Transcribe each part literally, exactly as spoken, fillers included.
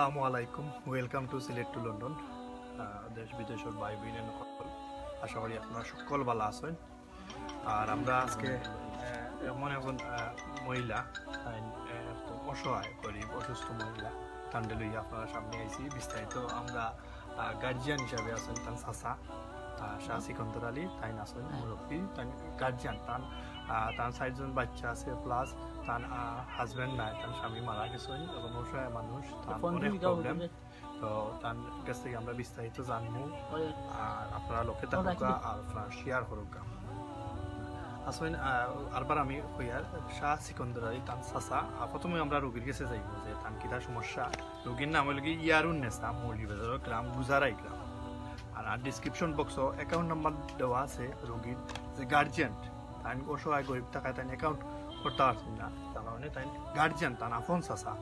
আসসালামু আলাইকুম, welcome to Sylhet to London। আহ, দেশ বিদেশর ভাই বইন সকল, আশা করি আপনারা সকল ভালা আছইন। আর আমরা আজকে, আহ, এমন একজন, আহ, মহিলা, তাইন, আহ, একদম অসহায়, গরিব, অসুস্থ মহিলা, তানরে লইয়া আপনারার সামনে আইছি। বিস্তারিত আমরা, আহ, গার্জিয়ান হিসাবে আছইন তান চাচা, আহ, শাহ সিকন্দর আলী, তাইন আছইন মুরব্বী, তাইন গার্জিয়ান, তান, আহ, তান চাইরজন বাচ্চা আছে, plus তান, আহ, husband নাই, তান স্বামী মারা গেছইন, এখন অসহায় মানুষ, তান অনেক problem। তো তান গেছ থাকি আমরা বিস্তারিত জানমু। আর আপনারা লগে থাকউক্কা আর আপনারা share করউক্কা। আছইন, আহ, আরবার আমি কইয়ার, শাহ সিকন্দর আলী তান চাচা। আহ, প্রথমে আমরা রুগীর গেছে যাইমু যে তান কিতা সমস্যা। রুগীর নাম অইলো কি ইয়ারুন নেসা, মৌলভীবাজার গ্রাম, গুজারাই গ্রাম। আর, আর description box-ও account number দেওয়া আছে রুগীর যে guardian, তাইন অসহায় গরিব থাকায় তাইন account করতা পারছইন না, তার কারণে তাইন guardian, তান আফন চাচা,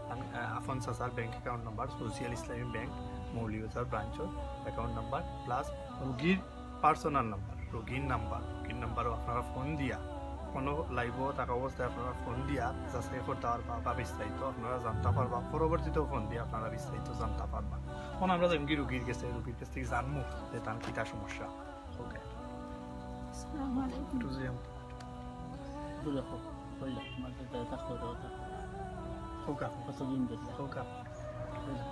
তান, আহ, আফন চাচার bank account number, সোশিয়াল ইসলামী ব্যাংক, মৌলভীবাজার branch-র account number plus রুগীর personal number, রুগীর number, রুগীর number-ও আপনারা ফোন দিয়া, কোনো live-ও থাকা অবস্থায় আপনারা ফোন দিয়া যাচাই করতা পারবা বা বিস্তারিত আপনারা জানতা পারবা, পরবর্তীতেও ফোন দিয়া আপনারা বিস্তারিত জানতা পারবা। এখন আমরা যাইমুগি রুগীর গেছে, রুগীর গেছ থাকি জানমু যে তান কিতা সমস্যা। ওকে। আসসালামু আলাইকুম। একটু যে দূরে হোক, বললে, তোমার তো দয়া থাকতো, দয়া থাকতো। কউক্কা। কতদিন ধরে? কউক্কা।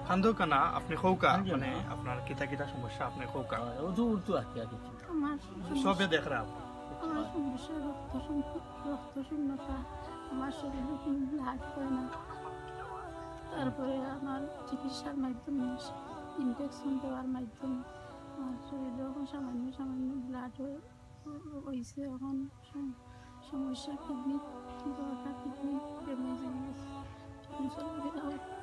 কান্দউক্কা না, আপনি কউক্কা, কান্দিও মানে, না। আপনার কিতা কিতা সমস্যা, আপনি কউক্কা। হয়, ও তো উঠতো আর কি, আর কিছু না। আমার সমস্যা, সবে দেখরা। আমার সমস্যা রক্ত সম-, রক্ত শূন্যতা, আমার শরীরে কোনো blood হয় না। তারপরে আমার চিকিৎসার মাধ্যমে, injection দেওয়ার মাধ্যমে আমার শরীরে এখন সামান্য সামান্য blood হয়ে, হইছে। এখন সম-, সমস্যা কিডনি, দুইটা কিডনি damage হয়ে গেছে। এখন চলাফেরা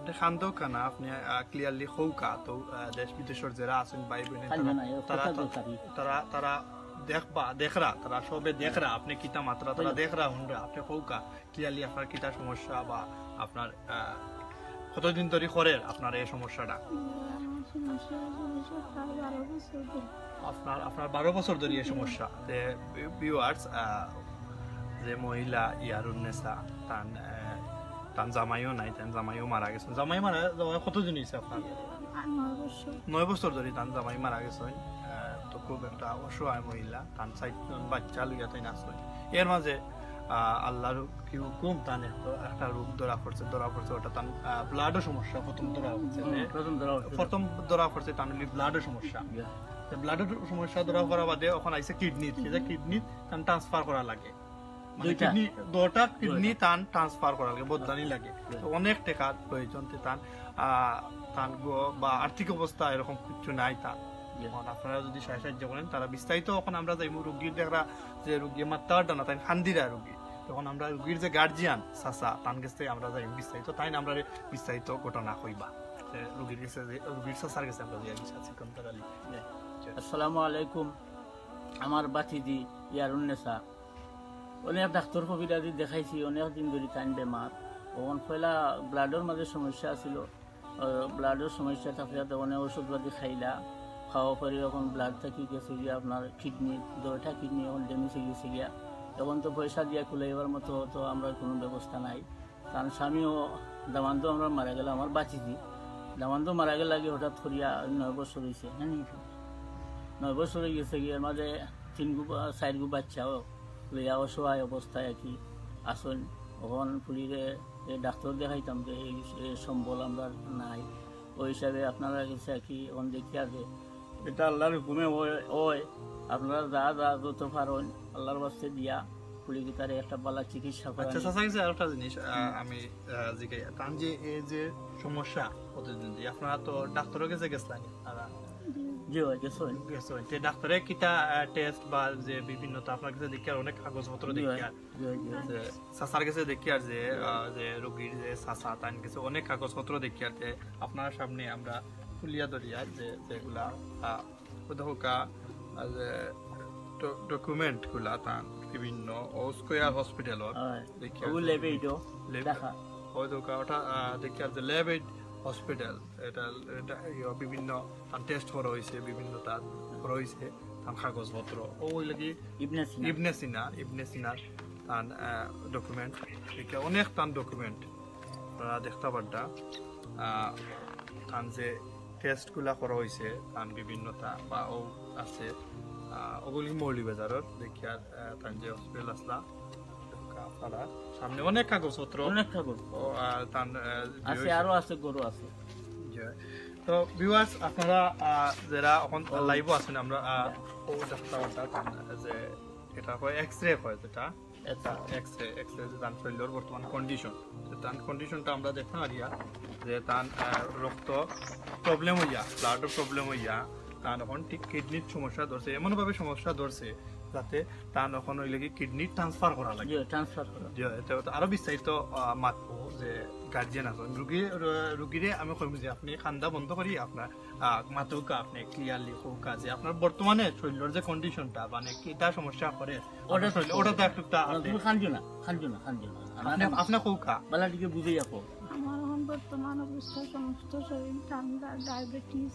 আপনি কান্দউক্কা না, আপনি, আহ, clearly কউক্কা। তো, আহ, দেশ বিদেশর যেরা আছইন ভাই বইন, কান্দো তারা, না, এ তারা, কথা দরকারি। তারা, তারা দেখবা, দেখরা, তারা সবে দেখরা, আপনি কিতা মাতরা, তারা দেখরা, হুনরা, আপনি কউক্কা clearly আপনার কিতা সমস্যা বা আপনার, আহ, কতদিন ধরি করের আপনার এই সমস্যাটা? আমার সমস্যা, সমস্যা প্রায় বারো বছর ধরে। আপনার, আপনার বারো বছর ধরি এই সমস্যা। যে viewers, আহ, যে মহিলা ইয়ারুন নেসা, তান, আহ, তান জামাইও নাই, তান জামাইও মারা গেছে। জামাই মারা, জামাই কতদিন হইছে আপনার? আর নয় বছর। নয় বছর ধরি তান জামাই মারা গেছে। আহ, তো খুব একটা অসহায় মহিলা, তান চাইরজন বাচ্চা লইয়া তাইন আছইন। এর মাঝে, আহ, আল্লাহর কি হুকুম, তান একটা, একটা রোগ ধরা পড়ছে, ধরা পড়ছে, ওটা তান, আহ, blood-ও সমস্যা প্রথম ধরা পড়ছে। হুম, যে প্রথম ধরা পড়ছে। প্রথম ধরা পড়ছে তান অইলো blood-ও সমস্যা। ইয়া। তো blood-ও সমস্যা ধরা পড়া বাদে এখন আইছে কিডনি, যে কিডনি তান transfer করা লাগে। মানে দুইটা। কিডনি, দুইটা কিডনি দুইটা। তান transfer করা লাগে, বদলানি লাগে। দুইটা। তো অনেক টেকার প্রয়োজন, তে তান, আহ, তান গো-, বা আর্থিক অবস্থা এরকম কিছু নাই তান। ইয়া। এখন আপনারা যদি সাহায্য করেন, তারা বিস্তারিত এখন আমরা যাইমু রুগীর দেখরা যে রুগী মাততা পাররা না, তাইন কান্দিরা রুগী। তখন আমরা রুগীর যে guardian চাচা, তান গেছ থাকি আমরা যাইমু বিস্তারিত, তাইন আমরারে বিস্তারিত ঘটনা কইবা। যে রুগীর গেছে যে, রুগীর চাচার গেছে আমরা যাইয়া গেছি, আছি কম তাড়াতাড়ি। আসসালামু আলাইকুম। আমার বাতিজি ইয়ারুন নেসা, অনেক ডাক্তর কবিরাজি দেখাইছি, অনেক দিন ধরি তাইন বেমার। অখন পয়লা blood-র মাঝে সমস্যা আছিল, আহ, blood-র সমস্যা থাকলে তো অনেক ওষুধ পাতি খাইলা, খাওয়া পরে অখন blood থাকি গেছে গিয়া আপনার কিডনি, দুইটা কিডনি অখন damage হয়ে গেছে গিয়া। অখন তো পয়সা দিয়া কুলাইবার মতো তো আমরার কোনো ব্যবস্থা নাই। তান স্বামীও দামান্দ আমরা মারা গেল, আমার বাতিজি দামান্দ মারা গেল আগে হঠাৎ করিয়া নয় বছর হইছে, হ্যাঁ, নয় বছর হয়ে গেছে গিয়া, এর মাঝে তিন গু বা-, চাইর গু বাচ্চাও লইয়া অসহায় অবস্থায় আর কি আছইন। অখন পুলিরে এ ডাক্তর দেখাইতাম যে এই, এই সম্বল আমরা নাই, ওই হিসাবে আপনারা গেছে আর কি অখন দেখিয়ার যে এটা আল্লাহর হুকুমে হয়, হয়। আপনারা যা যা যত পারইন আল্লাহর ওয়াস্তে দিয়া পুলিরে তারে একটা ভালা চিকিৎসা করা। আচ্ছা, চাচা গেছে আরেকটা জিনিস, আহ, আমি, আহ, জিজ্ঞাসা, তান যে এই যে সমস্যা প্রতিদিন যে আপনারা তো ডাক্তারর গেছে গেছলা নি? জি, হয়, গেছইন। গেছইন। তে ডাক্তারে কিতা, আহ, test বা যে বিভিন্ন তো আপনার গেছে দেখিয়ার অনেক কাগজপত্র জি, হয়। দেখিয়ার। জি, হয়, জি, হয়। যে চাচার গেছে দেখিয়ার যে, আহ, যে রোগীর যে চাচা, তান গেছে অনেক কাগজপত্র দেখিয়ার তে আপনার সামনে আমরা খুলিয়া ধরিয়া যে, যেগুলা, আহ, ও দেখো কা, আহ, যে ডো-, document গুলা তান বিভিন্ন ও স্কয়ার হসপিটাল হয়। দেখিয়ার ওগু যে lab aid ও ল্যাব দেখা। ওই দেখো কা, ওটা, আহ, দেখিয়ার যে lab aid hospital, এটা, এটা, ইয়ে, বিভিন্ন তান test করা হইছে, বিভিন্ন তান করা হইছে, তান কাগজপত্র। ও ওই লাগি ইবনে সিনা। ইবনে সিনা, ইবনে সিনার তান, আহ, document, এটা অনেক তান document। আপনারা দেখতা পাররা। আহ, তান যে টেস্টগুলা করা হইছে, তান বিভিন্নতা বা ও আছে, আহ, ওগুলি মৌলভীবাজারর দেখিয়া, আহ, তান যে হসপিটাল আসলা, ঢাকা পাড়া, সামনে অনেক কাগজপত্র। অনেক কাগজ। ও, আহ, তান, আহ, যে আছে, হইছে। আরো আছে, গরু আছে। জি। তো ভিউয়ার্স, আপনারা, আহ, যারা এখন ও। লাইভও আছেন, আমরা, আহ, ও ডাক্তার, তান যে এটা হয় এক্সরে হয় যেটা, এটা এক্সরে, এক্সরে যে তান শরীরের বর্তমান কন্ডিশন, তান কন্ডিশনটা আমরা দেখতে পারিয়া যে তান, আহ, রক্ত প্রবলেম হইয়া, ব্লাডর প্রবলেম হইয়া, তান এখন ঠিক কিডনির সমস্যা ধরছে, এমনভাবে সমস্যা ধরছে যাতে তান এখন হইলে কি কিডনি ট্রান্সফার করা লাগে। জি, ট্রান্সফার করা। জি, এতে তো আরো বিস্তারিত, আহ, মাতবো যে গার্জিয়ান আছেন। রুগী, র-, রুগীরে আমি কইমু যে আপনি কান্দা বন্ধ করি আপনার, আহ, মাতউক্কা, আপনি ক্লিয়ারলি কউক্কা যে আপনার বর্তমানে শরীরের যে কন্ডিশনটা, মানে কিতা সমস্যা করে, ওটা আপনার শরীরে, ওটা তো একটু তা না, আপনি, তুমি কান্দিও না, কান্দিও না, কান্দিও না। আপনি, আপনি কউক্কা। বালা দিকে বুঝে যাবো। আমার এখন বর্তমান অবস্থা সমস্ত শরীর ঠান্ডা, ডায়াবেটিস,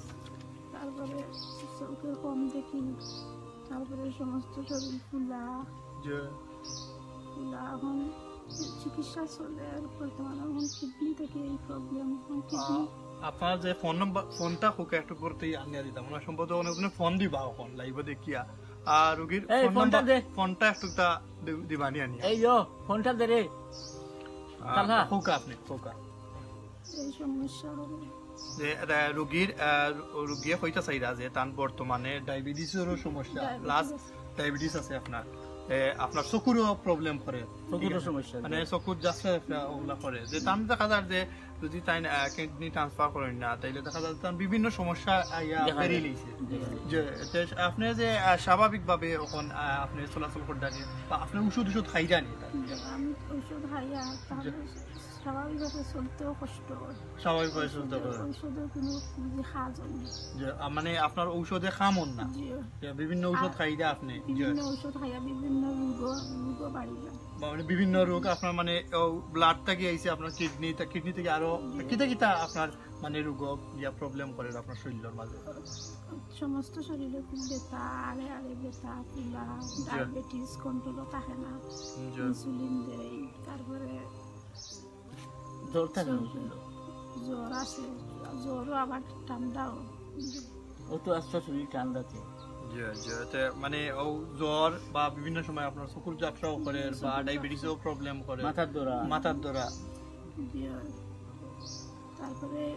তারপরে চোখে কম দেখি, তারপরে সমস্ত শরীর ফুলা। জি। ফুলা এখন চিকিৎসা চলে, আর বর্তমানে এখন কিডনি থেকে এই প্রবলেম, এখন কিডনি। আহ, আপনার যে ফোন নাম্বার, ফোনটা কউক্কা একটু করতেই আনিয়া দিতাম, ওনার সম্ভবত অনেক দিনে ফোন দিবা এখন লাইভে দেখিয়া। আর রুগীর এই ফোন ফোনটা নাম্বার, দে। ফোনটা একটু তা দি-, দিবানি আনিয়া। এই যো, ফোনটা দে রে। আহ, কাকা। কউক্কা আপনি, কউক্কা। এই সমস্যা হবে। যে, আহ, রুগীর, আহ, রু-, রুগীয়ে কইতা চাইরা যে তান বর্তমানে ডায়াবেটিসেরও সমস্যা, ডায়াবেটিস প্লাস আছে। ডায়াবেটিস আছে আপনার। এ, আপনার চকুরও প্রবলেম করে। চকুরও ঠিক আছে? সমস্যা। মানে চকুর যাচ্ছে একটা ওগুলা করে। যে তান দেখা যার যে যদি তাই, আহ, কিডনি ট্রান্সফার করেন না, তাইলে দেখা যার তান বিভিন্ন সমস্যা আইয়া দেখা বেরিয়ে যায়। লইছে। দেখা যায়। যে, তে আপনি যে, আহ, স্বাভাবিকভাবে এখন, আহ, আপনি চলাচল করে থাকেন, বা আপনি ওষুধ ওষুধ খাইরা নি? আমি ওষুধ খাইয়া, তাহলে যে স্বাভাবিকভাবে চলতেও কষ্ট হয়। স্বাভাবিকভাবে চলতে ওষুধে, হয়। ওষুধের কোনো বুঝি কাজ হয় না। যে, আহ, মানে আপনার ঔষধে কাম অর না? জি। যে বিভিন্ন ঔষধ আর খাইরা আপনি? যে বিভিন্ন ঔষধ খাইয়া বিভিন্ন রোগ, রোগ বাড়ি যায়। বা মানে বিভিন্ন রোগ আপনার মানে, ও, ব্লাড থেকে আইছে আপনার কিডনি, তা কিডনি থেকে আরো জি। কিতা কিতা আপনার মানে রোগ ইয়া প্রবলেম করে আপনার শরীরের মাঝে? সমস্ত শরীরে খুব ব্যথা, আড়ে আড়ে ব্যথা, ফুলা, জি। ডায়াবেটিস কন্ট্রোলও থাকে না, জি। ইনসুলিন দেই, তারপরে জ্বর থাকে না শরীরে। জ্বর আছে, জ্বরও আবার ঠান্ডাও। ও তো আস্তে শরীর ঠান্ডা তো। জি, জি, তে মানে ও জ্বর বা বিভিন্ন সময় আপনার চকুর ঝাপসাও করে জি, বা চকুর ডায়াবেটিসও ঝাপসা। প্রবলেম করে। মাথার ধরা। মাথার ধরা। জি, তারপরে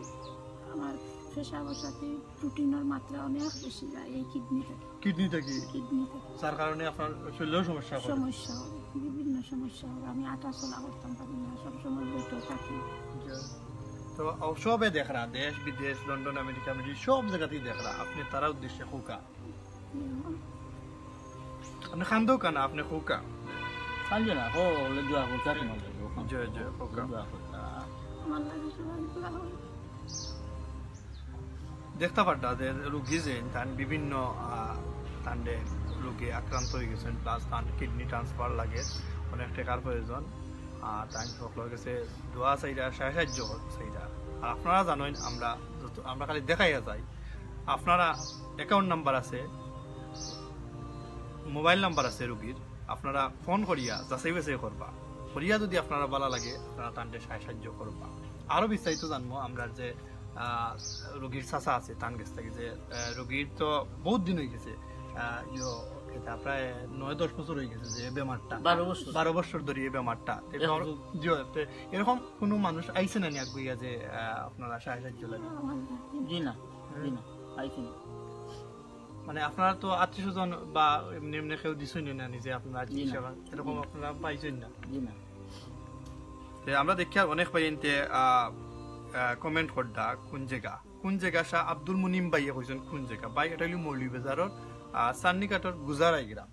আমার পেশাবর সাথে প্রোটিনের মাত্রা অনেক বেশি যায় এই কিডনি থেকে। কিডনি থেকে? কিডনি থেকে। যার কারণে আপনার শরীরেও সমস্যা করে? সমস্যা হয়, বিভিন্ন সমস্যা হয়। আমি আটা চলা করতাম পারি না, সবসময় বেডে থাকি। জি। তো সবে দেখরা, দেশ বিদেশ, লন্ডন, আমেরিকা, আমেরিকা, সব জায়গাতেই দেখরা, আপনি তারা উদ্দেশ্যে কউক্কা। হুম। আপনি কান্দউক্কা না, আপনি কউক্কা। কান্দিও না, হো, ওলে দোয়া করতা তোমার লাগি, ওখানে। জি, জি, কউক্কা। দোয়া করতা। আমার লাগি সবাই দোয়া করো। দেখতা পাররা যে রুগী যে তান বিভিন্ন, আহ, তানরে রুগী আক্রান্ত হয়ে গেছেন, প্লাস তান কিডনি ট্রান্সফার লাগে, অনেক টাকার প্রয়োজন। আর তাই সকলের কাছে দোয়া চাইরা, সাহায্য চাইরা। আর আপনারা জানেন, আমরা যত, আমরা খালি দেখাইয়া যাই, আপনারা অ্যাকাউন্ট নাম্বার আছে, মোবাইল নাম্বার আছে রুগীর, আপনারা ফোন করিয়া যাচাই বাছাই করবা, করিয়া যদি আপনারা ভালা লাগে, আপনারা তানরে সাহায্য করবা। আরো বিস্তারিত জানবো আমরা যে, আহ, রুগীর চাচা আছে, তান গেছ থাকি যে, আহ, রুগীর তো বহুত দিন হয়ে গেছে, আহ, ইয়ো, এটা প্রায় নয় দশ বছর হয়ে গেছে যে এই বেমারটা। বারো বছর। বারো বছর ধরে এই বেমারটা। তে এক বছর। জি, তে এরকম কোনো মানুষ আইছে না নি আগুইয়া যে, আহ, আপনারা সাহায্য লাগে? জি না, জি না, আইছে না। মানে আপনারা তো আত্মীয় স্বজন বা এমনি এমনি কেউ দিছইন না নিজে আপনারা জি না। চিকিৎসা করেন, এরকম জি না। আপনারা পাইছইন না? জি না। তে আমরা দেখি আর অনেক ভাই এনতে, আহ, আহ, কমেন্ট কররা কোন জায়গা, কোন জায়গা শাহ আব্দুল মুনিম ভাইয়ে কইছইন কোন জায়গা। ভাই, এটা হইল মৌলভীবাজারর, আহ, চান্নিঘাটর গুজারাই গ্রাম।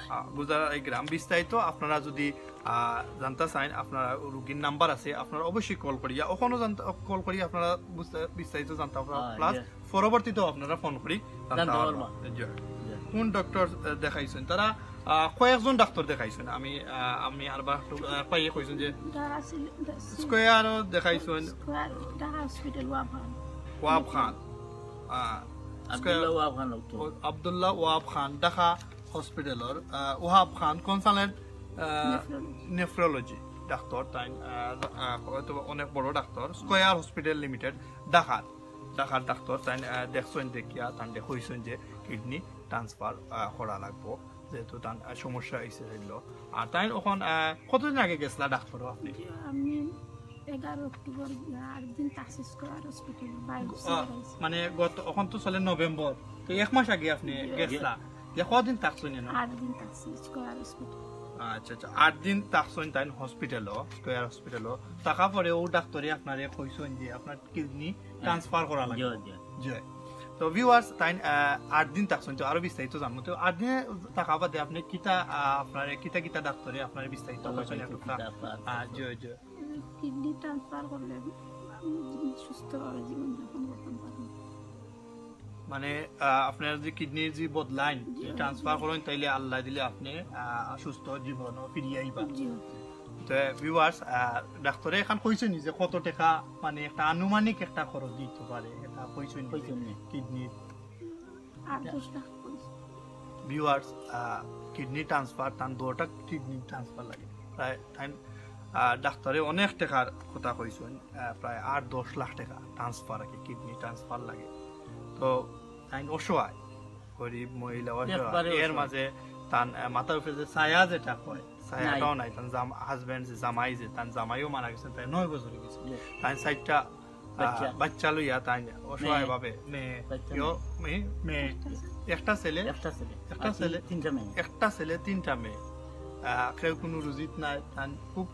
আহ, গুজারাই গ্রাম বিস্তারিত আপনারা যদি, আহ, জানতা চাইন, আপনারা রুগীর নাম্বার আছে, আপনারা অবশ্যই কল করিয়া, ওখানেও জানতা, কল করি আপনারা বুঝতে, বিস্তারিত জানতা পারবা। হ্যাঁ, প্লাস জি। পরবর্তীতেও আপনারা ফোন করি জানতা জানতা পারবা। পারবা। জি। জি। কোন ডক্টর, আহ, দেখাইছইন? তারা, আহ, কয়েকজন ডাক্তার দেখাইছইন। আমি, আহ, আমি আরবার একটু, আহ, পাইয়ে কইছইন যে ঢাকা সিল-, সিল-, স্কয়ারও দেখাইছইন। স্কয়ার, ঢাকা হসপিটাল ওয়াব খান। ওয়াব খান। আহ, আব্দুল্লাহ স্কয়ার, ওয়াব খান ডক্টর। ও, আব্দুল্লাহ ওয়াব খান, ঢাকা হসপিটালর, আহ, ওয়াব খান কনসালটেন্ট, আহ, নেফ্রোলজি। নেফ্রোলজি। ডাক্তার তাইন, আহ, আহ, হয়তো অনেক বড় ডাক্তার, স্কয়ার হসপিটাল লিমিটেড, ঢাকার, ঢাকার ডাক্তার তাইন, আহ, দেখছইন, দেখিয়া তানরে কইছইন যে কিডনি ট্রান্সফার, আহ, করা লাগবো, যেহেতু তান, আহ, সমস্যা অইছে হইল। আর তাইন অখন, আহ, কতদিন আগে গেছলা ডাক্তারও আপনি? জি, আমি এগারো অক্টোবর গিয়া আট দিন থাকছি স্কয়ার হসপিটাল, বায়োপসি আহ, করাইছি। মানে গত, অখন তো চলে নভেম্বর, তো এক মাস আগে আপনি জি। গেছলা, যে কদিন থাকছইন এনো? আট দিন থাকছি স্কয়ার হসপিটাল। আচ্ছা, আচ্ছা, আট দিন থাকছইন তাইন হসপিটালো, স্কয়ার হসপিটালো। থাকা পরে ও ডাক্তারে আপনারে কইছইন যে আপনার কিডনি ট্রান্সফার করা লাগে। জি, জি। জি। তো ভিউয়ার্স, তাইন, আহ, আট দিন থাকছইন, তো আরো বিস্তারিত জানবো। তো আট দিনে থাকা বাদে আপনি কিতা, আহ, আপনারে কিতা কিতা ডাক্তারে আপনারে বিস্তারিত তবে কইছইন সেই একটু? কিতা আপনার আহ, জি, জি। কিডনি ট্রান্সফার করলে আমি সুস্থভাবে জীবনযাপন করতাম পারবো। মানে, আহ, আপনার যে কিডনির যে বদলাইন, জি। ট্রান্সফার করেন, তাইলে আল্লাহ দিলে আপনি, আহ, সুস্থ জীবনও ফিরিয়ে আইবা। জি। তো ভিউয়ার্স, আহ, ডাক্তারে এখন কইছইন যে কত টাকা, মানে একটা আনুমানিক একটা খরচ দিতে পারে, এটা কইছইন যে কইছইন নি? কিডনির আট দশ লাখ কইছে। ভিউয়ার্স, আহ, কিডনি ট্রান্সফার, তান দুইটা কিডনি ট্রান্সফার লাগে। প্রায় তাইন, আহ, ডাক্তারে অনেক টাকার কথা কইছইন, আহ, প্রায় আট দশ লাখ টাকা ট্রান্সফার আর কি, কিডনি ট্রান্সফার লাগে। তো তাইন অসহায়, গরিব মহিলা অসহায়। একবারে এর অসহায়। মাঝে তান, আহ, মাথার উপরে যে ছায়া যেটা কয়, ছায়াটাও নাই। নাই। তান জাম-, হাজবেন্ড যে জামাই যে, তান জামাইও মারা গেছেন, প্রায় নয় বছর অই গেছে। জি। তাইন চাইরটা, আহ, বাচ্চা। বাচ্চা লইয়া তাইন অসহায় মেয়ে। ভাবে, মেয়ে, বাচ্চা ইয়ো, মেয়ে। মেয়ে, মেয়ে। একটা ছেলে, একটা ছেলে। একটা আর তিন-, ছেলে, তিনটা মেয়ে। একটা ছেলে, তিনটা মেয়ে। আহ, কেউ কোনো রুজিত নাই, তান খুব,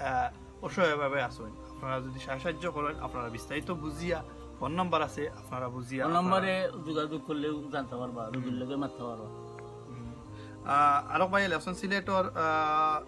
আহ, অসহায় ভাবে আছইন। আপনারা যদি সা-, সাহায্য করেন, আপনারা বিস্তারিত বুঝিয়া ফোন নাম্বার আছে, আপনারা বুঝিয়া ফোন আপনারা নাম্বারে যোগাযোগ করলেও জানতে পারবা, রুগীর হুম। লগে মাততে পারবা। হুম। আহ, আরক ভাই লেখছইন সিলেটর, আহ,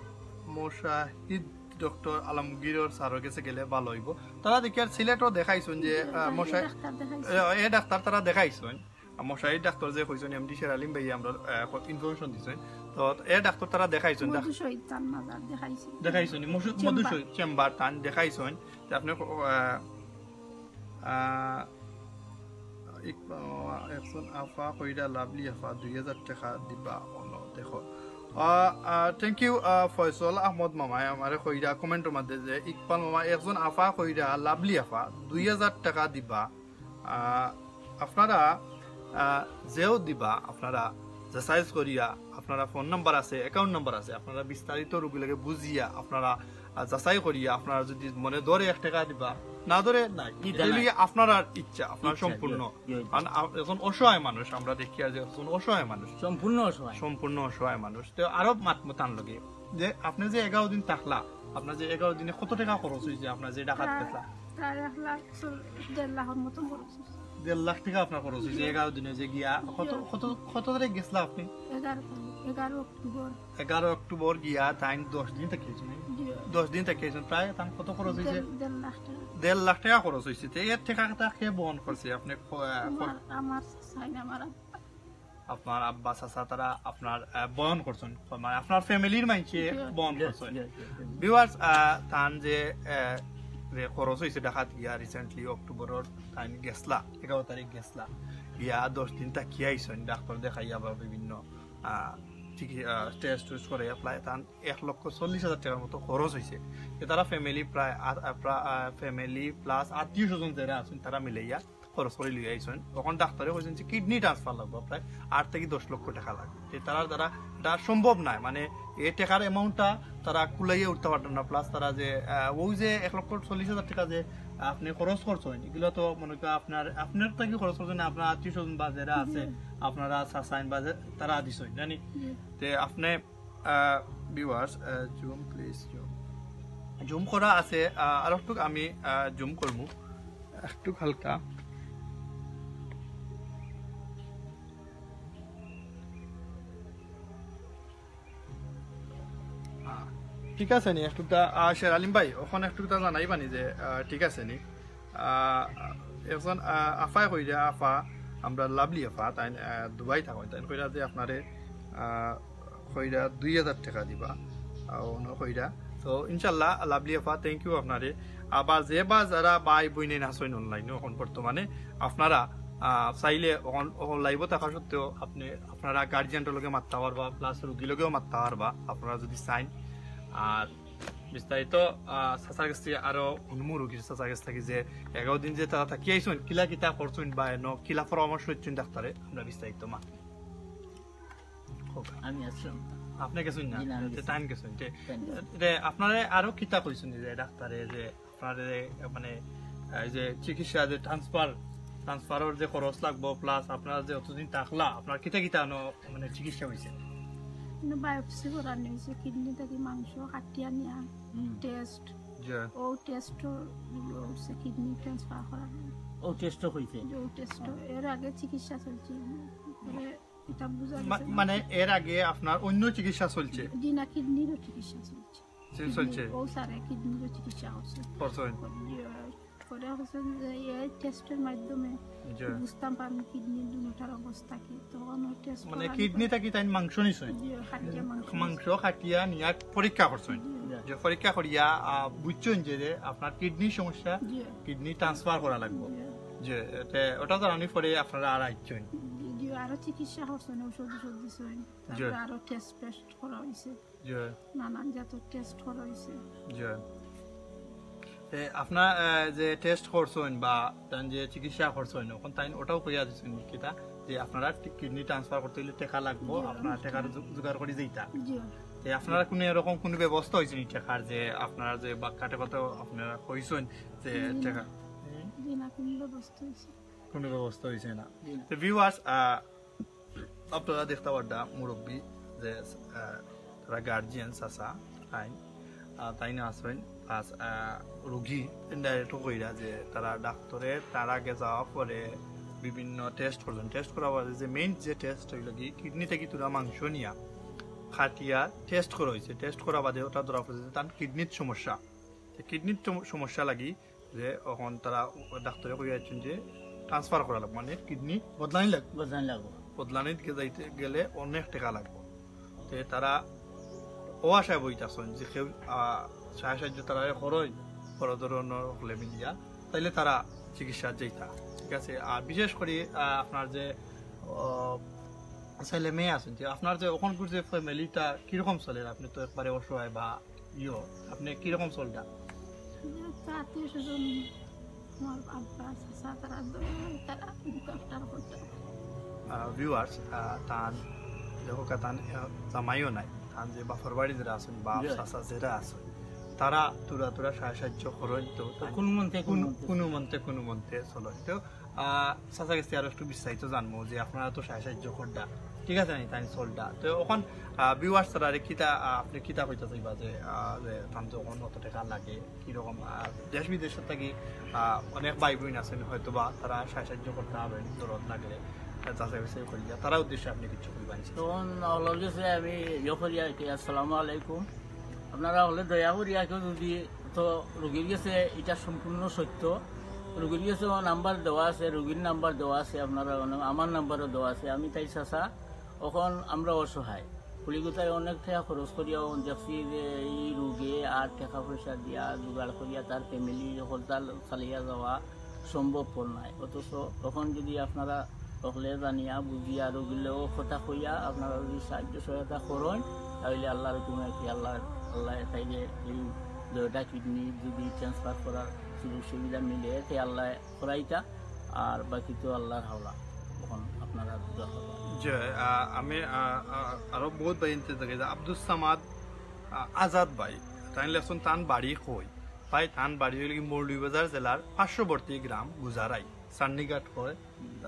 মুশাহিদ ডক্টর আলমগীরর স্যারর গেছে গেলে ভালো হইব। তারা দেখি আর সিলেটও দেখাইছইন যে, জি, আহ, জি, মুশা-, ডাক্তার দেখাইছি। এ, এ ডাক্তার তারা দেখাইছইন। আর মুশাহিদ ডাক্তার যে কইছইন, এমডি শের আলিম ভাই আমরা, আহ, ইনফরমেশন দিছইন। তো এ ডাক্তার তারা দেখাইছইন, ডাক-, মধু শহীদ তান মাজার দেখাইছি। দেখাইছইন, মধু-, মধু চেম্বার। শহীদ চেম্বার তান দেখাইছইন। তে আপনি, আহ, আহ, এক-, আহ, একজন আফা কইরা লাভলি আফা দুই হাজার টাকা দিবা অনো দেখো। আহ, আহ, thank you, আহ, ফয়সল আহমদ মামায় আমারে কইরা কমেন্টর মধ্যে যে ইকবাল মামা একজন আফা কইরা লাভলি আফা দুই হাজার টাকা দিবা। আহ, আপনারা, আহ, যেও দিবা, আপনারা যাচাই করিয়া, আপনারা ফোন নাম্বার আছে, অ্যাকাউন্ট নাম্বার আছে, আপনারা বিস্তারিত রুগী লগে বুঝিয়া, আপনারা, আহ, যাচাই করিয়া, আপনারা যদি মনে ধরে এক টাকা দিবা, না ধরে নাই। ই, এটা এটা নাই। লইয়া আপনারার ইচ্ছা, আপনার ইচ্ছা, সম্পূর্ণ। ইয়ে, ইয়ে, ইয়ে। কারণ আ-, এখন অসহায় মানুষ, আমরা দেখি আর যে এখন অসহায় মানুষ। সম্পূর্ণ অসহায়। সম্পূর্ণ অসহায় মানুষ। তো আরো মাত-, মাতান লগে যে আপনি যে এগারো দিন থাকলা, আপনার যে এগারো দিনে কত টাকা খরচ হইছে, আপনার যে ঢাকাত প্রায়, গেছলা? প্রায় এক লাখ চল-, দেড় লাখর মতন খরচ হইছে। দেড় লাখ টাকা আপনার খরচ হইছে জি। এগারো দিনে যে গিয়া। কত, জি। কত, কত তারিখ গেছলা আপনি? এগারো তারিখ, এগারো অক্টোবর। এগারো অক্টোবর গিয়া তাইন দশ দিন থাকি আইছইন, নাকি? জি। দশ দিন থাকি আইছইন, প্রায় তান কত খরচ হইছে? দেড়, দেড় লাখ টাকা। দেড় লাখ টাকা খরচ হইছে। তো এর টাকা কে বহন করছে? আপনি ক-, আহ, আমার, আমার চাচা, আমার আব্বা। আপনার আব্বা, চাচা তারা আপনার, আহ, বহন করছেন, মানে আপনার ফ্যামিলির মাইনষে জি। বহন জি, করছেন। জি, জি, জি। ভিউয়ার্স, আহ, তান যে, আহ, যে খরচ হইছে ঢাকাত গিয়া recently অক্টোবরর তাইন গেছলা, এগারো তারিখ গেছলা, গিয়া দশ দিন থাকি আইছইন, ডাক্তার দেখাইয়া বা বিভিন্ন, আহ, চিকি-, আহ, টেস্ট টুস্ট করে apply তান এক লক্ষ চল্লিশ হাজার টাকার মতো খরচ হইছে। যে তারা ফ্যামিলি প্রায় আ-, আ-, প্রা-, আহ, ফ্যামিলি প্লাস আত্মীয় স্বজন যারা আছেন তারা মিলাইয়া খরচ করি লইয়া আইছইন। তখন ডাক্তারে কইছইন যে কিডনি ট্রান্সফার লাগবো, প্রায় আট থাকি দশ লক্ষ টাকা লাগবো। তে তারা, তারা, এটা সম্ভব নায়, মানে এই টাকার অ্যামাউন্টটা তারা কুলাইয়া উঠতে পারতেন না। প্লাস তারা যে, আহ, ওই যে এক লক্ষ চল্লিশ হাজার টাকা যে আপনি খরচ করছেন, এগুলো তো মনে করেন আপনার, আপনার থাকি খরচ করছেন না, আপনার আত্মীয় স্বজন বা যারা আছে, হুম। আপনারা চাচাইন বা যে, তারা দিছইন, জানি? হুম। তে আপনি, আহ, ভিউয়ার্স, আহ, জুম, প্লিজ জুম। জুম করা আছে, আহ, আর একটু আমি, আহ, জুম করমু, একটু হালকা। আহ, ঠিক আছে নি, একটু তা, আহ, শের আলিম ভাই, ওখানে একটু তা জানাইবা নি যে, আহ, ঠিক আছে নি? আহ, একজন, আহ, আফায় কইরা, আফা, আমরা লাভলি আফা, তাই, আহ, দুবাই থাকইন, তাই কইরা যে আপনারে, আহ, কইরা দুই হাজার টাকা দিবা, আহ, অনো কইরা। তো ইনশাল্লাহ, লাভলি আফা, thank you আপনারে। আবার যে বা যারা ভাই বইনে আছইন online-ও এখন বর্তমানে, আপনারা, আহ, চাইলে এখন, এখন live-ও থাকা সত্ত্বেও আপনি, আপনারা গার্জিয়ানটার লগে মাততে পারবা, প্লাস রুগীর লগেও মাততে পারবা, আপনারা যদি চাইন। আর বিস্তারিত আহ, চাচার গেছ থাকি আরো হুনমু, রুগীর চাচার গেছ থাকি যে এগারো দিন যে তারা থাকি আইছইন, কিলা কিতা করছইন বা এনো কিলা পরামর্শ দিছইন ডাক্তারে, আমরা বিস্তারিত মা আমি আসলাম। আপনি গেছইন না? জি না, আমি তে গেছি। তাইন গেছইন। তে তাইন গেছি। তে আপনারে আরো কিতা কইছইন যে ডাক্তারে যে আপনারে মানে এই যে চিকিৎসা যে ট্রান্সফার, ট্রান্সফারর যে খরচ লাগবো, প্লাস আপনার যে অতদিন থাকলা, আপনার কিতা কিতা আনো মানে চিকিৎসা হইছে? বায়োপসি করানি অইছে, কিডনি থাকি মাংস কাটিয়া নিয়া হুম। টেস্ট, যে ও টেস্ট উঠছে কিডনি ট্রান্সফার করানি। ও টেস্ট হইছে। ও টেস্ট এর আগে চিকিৎসা চলছে, পরে এটা বুঝা মা- গেছে। মানে এর আগে আপনার অন্য চিকিৎসা চলছে? জি না, কিডনিরও চিকিৎসা চলছে। যে চলছে? ও স্যারে কিডনিরও চিকিৎসা করছে। করছেন? ইয়ে, পরে হচ্ছে যে এই টেস্টের মাধ্যমে যে বুঝতাম পারলাম কিডনি দুটার অবস্থা কি। তখন ও টেস্ট মানে কিডনি থাকি তাইন মাংস নিছইন? জি, খাটিয়া মাংস। মাংস খাটিয়া নিয়া পরীক্ষা করছইন? জি। যে পরীক্ষা করিয়া আহ, বুঝছইন যে যে আপনার কিডনির সমস্যা, জি। কিডনি ট্রান্সফার করা লাগবো। জি। যে তে ওটা জানানি পরে আপনারা আর আইছইন? জি, আরো চিকিৎসা করছেন, ঔষধ ঔষধ দিছেন, তারপরে আরো টেস্ট পেস্ট করা হয়েছে, যে নানান জাতের টেস্ট করা হয়েছে। যে তে আপনার আহ, যে টেস্ট করছেন বা তান যে চিকিৎসা করছেন, এখন তাই ওটাও কইয়া দিচ্ছেন কিতা যে আপনারা কিডনি ট্রান্সফার করতে হইলে টাকা লাগবো, জি। আপনারা টাকার জো- জোগাড় করে দিতা। জি। তে আপনারা কোনো এরকম কোনো ব্যবস্থা হয়েছে নি টাকার, যে আপনারা যে বাক্কা টাকা তো আপনারা কইছেন যে জি। টাকা জি না, কোনো ব্যবস্থা হয়েছে। কোনো ব্যবস্থা হয়েছে না? জি না। তো ভিউয়ার্স, আপনারা দেখতা পারতা মুরব্বী যে আহ, তারা গার্জিয়ান চাচা তাই আহ, তাই না আছেন, প্লাস রুগী ইনডাইরেক্ট কইরা যে তারা ডাক্তারে তার আগে যাওয়া পরে বিভিন্ন টেস্ট করছেন। টেস্ট করার বাদে যে মেইন যে টেস্ট হইল কি, কিডনি থেকে তুলা মাংস নিয়া খাটিয়া টেস্ট করা হয়েছে। টেস্ট করার বাদে ওটা ধরা পড়ছে যে তার কিডনির সমস্যা। তো কিডনির সম- সমস্যা লাগি যে এখন তারা ডাক্তারে কইয়া যাচ্ছেন যে ট্রান্সফার করা লাগবে, মানে কিডনি বদলানি লাগবে। বদলানি লাগবো। বদলানিত গে- যাইতে গেলে অনেক টাকা লাগবে। তে তারা ও আশায় বইতাছেন যে কেউ আহ, সাহায্য সাহায্য তারা করই, বড় ধরনের হকলে মিলিয়া, তাইলে তারা চিকিৎসা যাইতা। ঠিক আছে? আর বিশেষ করে আহ, আপনার যে আহ, ছেলে মেয়ে আছেন, যে আপনার যে ওখানকার যে ফ্যামিলিটা কিরকম চলে, আপনি তো একবারে অসহায় বা ইয়ো, আপনি কিরকম চলতা? তো আত্মীয় স্বজন, আমার আব্বা, চাচা, তারা দয়া, তারা লুক আফটার করতে। ভিউয়ার্স, তান দেখো কা তান আহ, জামাইও নাই, তান যে বাপর বাড়ি যারা আছেন, বাপ জি। চাচা যারা আছেন, তারা তোরা তোরা সাহায্য সাহায্য করেন তো তান কোনো মন্তে, কোনো কোনো মন্তে। কোনো মন্তে কোনো মন্তে চলে। তো আহ, চাচা গেছে আরো একটু বিস্তারিত জানবো যে আপনারা তো সাহায্য সাহায্য করতা, ঠিক আছে নি, তাই চলতা। তো এখন ভিউয়ার্স তারা কিতা আহ, আপনি কিতা কইতা চাইবা যে আহ, যে তান তো এখন অত টাকা লাগে, কিরকম আহ, দেশ বিদেশ থাকি আহ, অনেক ভাই বোন আছেন হয়তো বা তারা সাহায্য সাহায্য করতে হবে জরুরত লাগলে, আহ, যাচাই বাছাই করিয়া তারা উদ্দেশ্যে আপনি কিছু কইবা নি? তখন হকলর গেছে আমি ইয়ে করি আর কি, আসসালামু আলাইকুম। আপনারা হকলে দয়া করি আর কেউ যদি তো রুগীর গেছে এটা সম্পূর্ণ সত্য, রুগীর গেছে ও নাম্বার দেওয়া আছে, রুগীর নাম্বার দেওয়া আছে, আপনারা অনেক, আমার নাম্বারও দেওয়া আছে। আমি তাই চাচা, এখন আমরা অসহায়, পুলিগুতায় অনেক টাকা খরচ করিয়া অখন দেখছি যে এই রোগে আর টাকা পয়সা দিয়া জোগাড় করিয়া তার ফ্যামিলি হকলতা চালিয়া যাওয়া সম্ভবপর নাই। অথচ এখন যদি আপনারা হকলে জানিয়া বুঝিয়া রোগীর লগে কথা কইয়া আপনারা যদি সাহায্য সহায়তা করেন, তাহলে আল্লাহর হুকুমে কি আল্লাহ, আল্লাহ তাইলে এই দুইটা কিডনি যদি ট্রান্সফার করার সুযোগ সুবিধা মিলে, তে আল্লাহ করাইতা, আর বাকি তো আল্লাহর হাওলা। এখন আপনারা দোয়া করবেন। যে আহ, আমি আহ, আহ, আরো বহুত ভাই ইন্তে দেখে যে আব্দুস সামাদ আহ, আজাদ ভাই, তাই লেখছেন তান বাড়ি কই? ভাই, তান বাড়ি হইল কি মৌলভীবাজার জেলার পার্শ্ববর্তী গ্রাম গুজারাই, সান্নিঘাট হয়,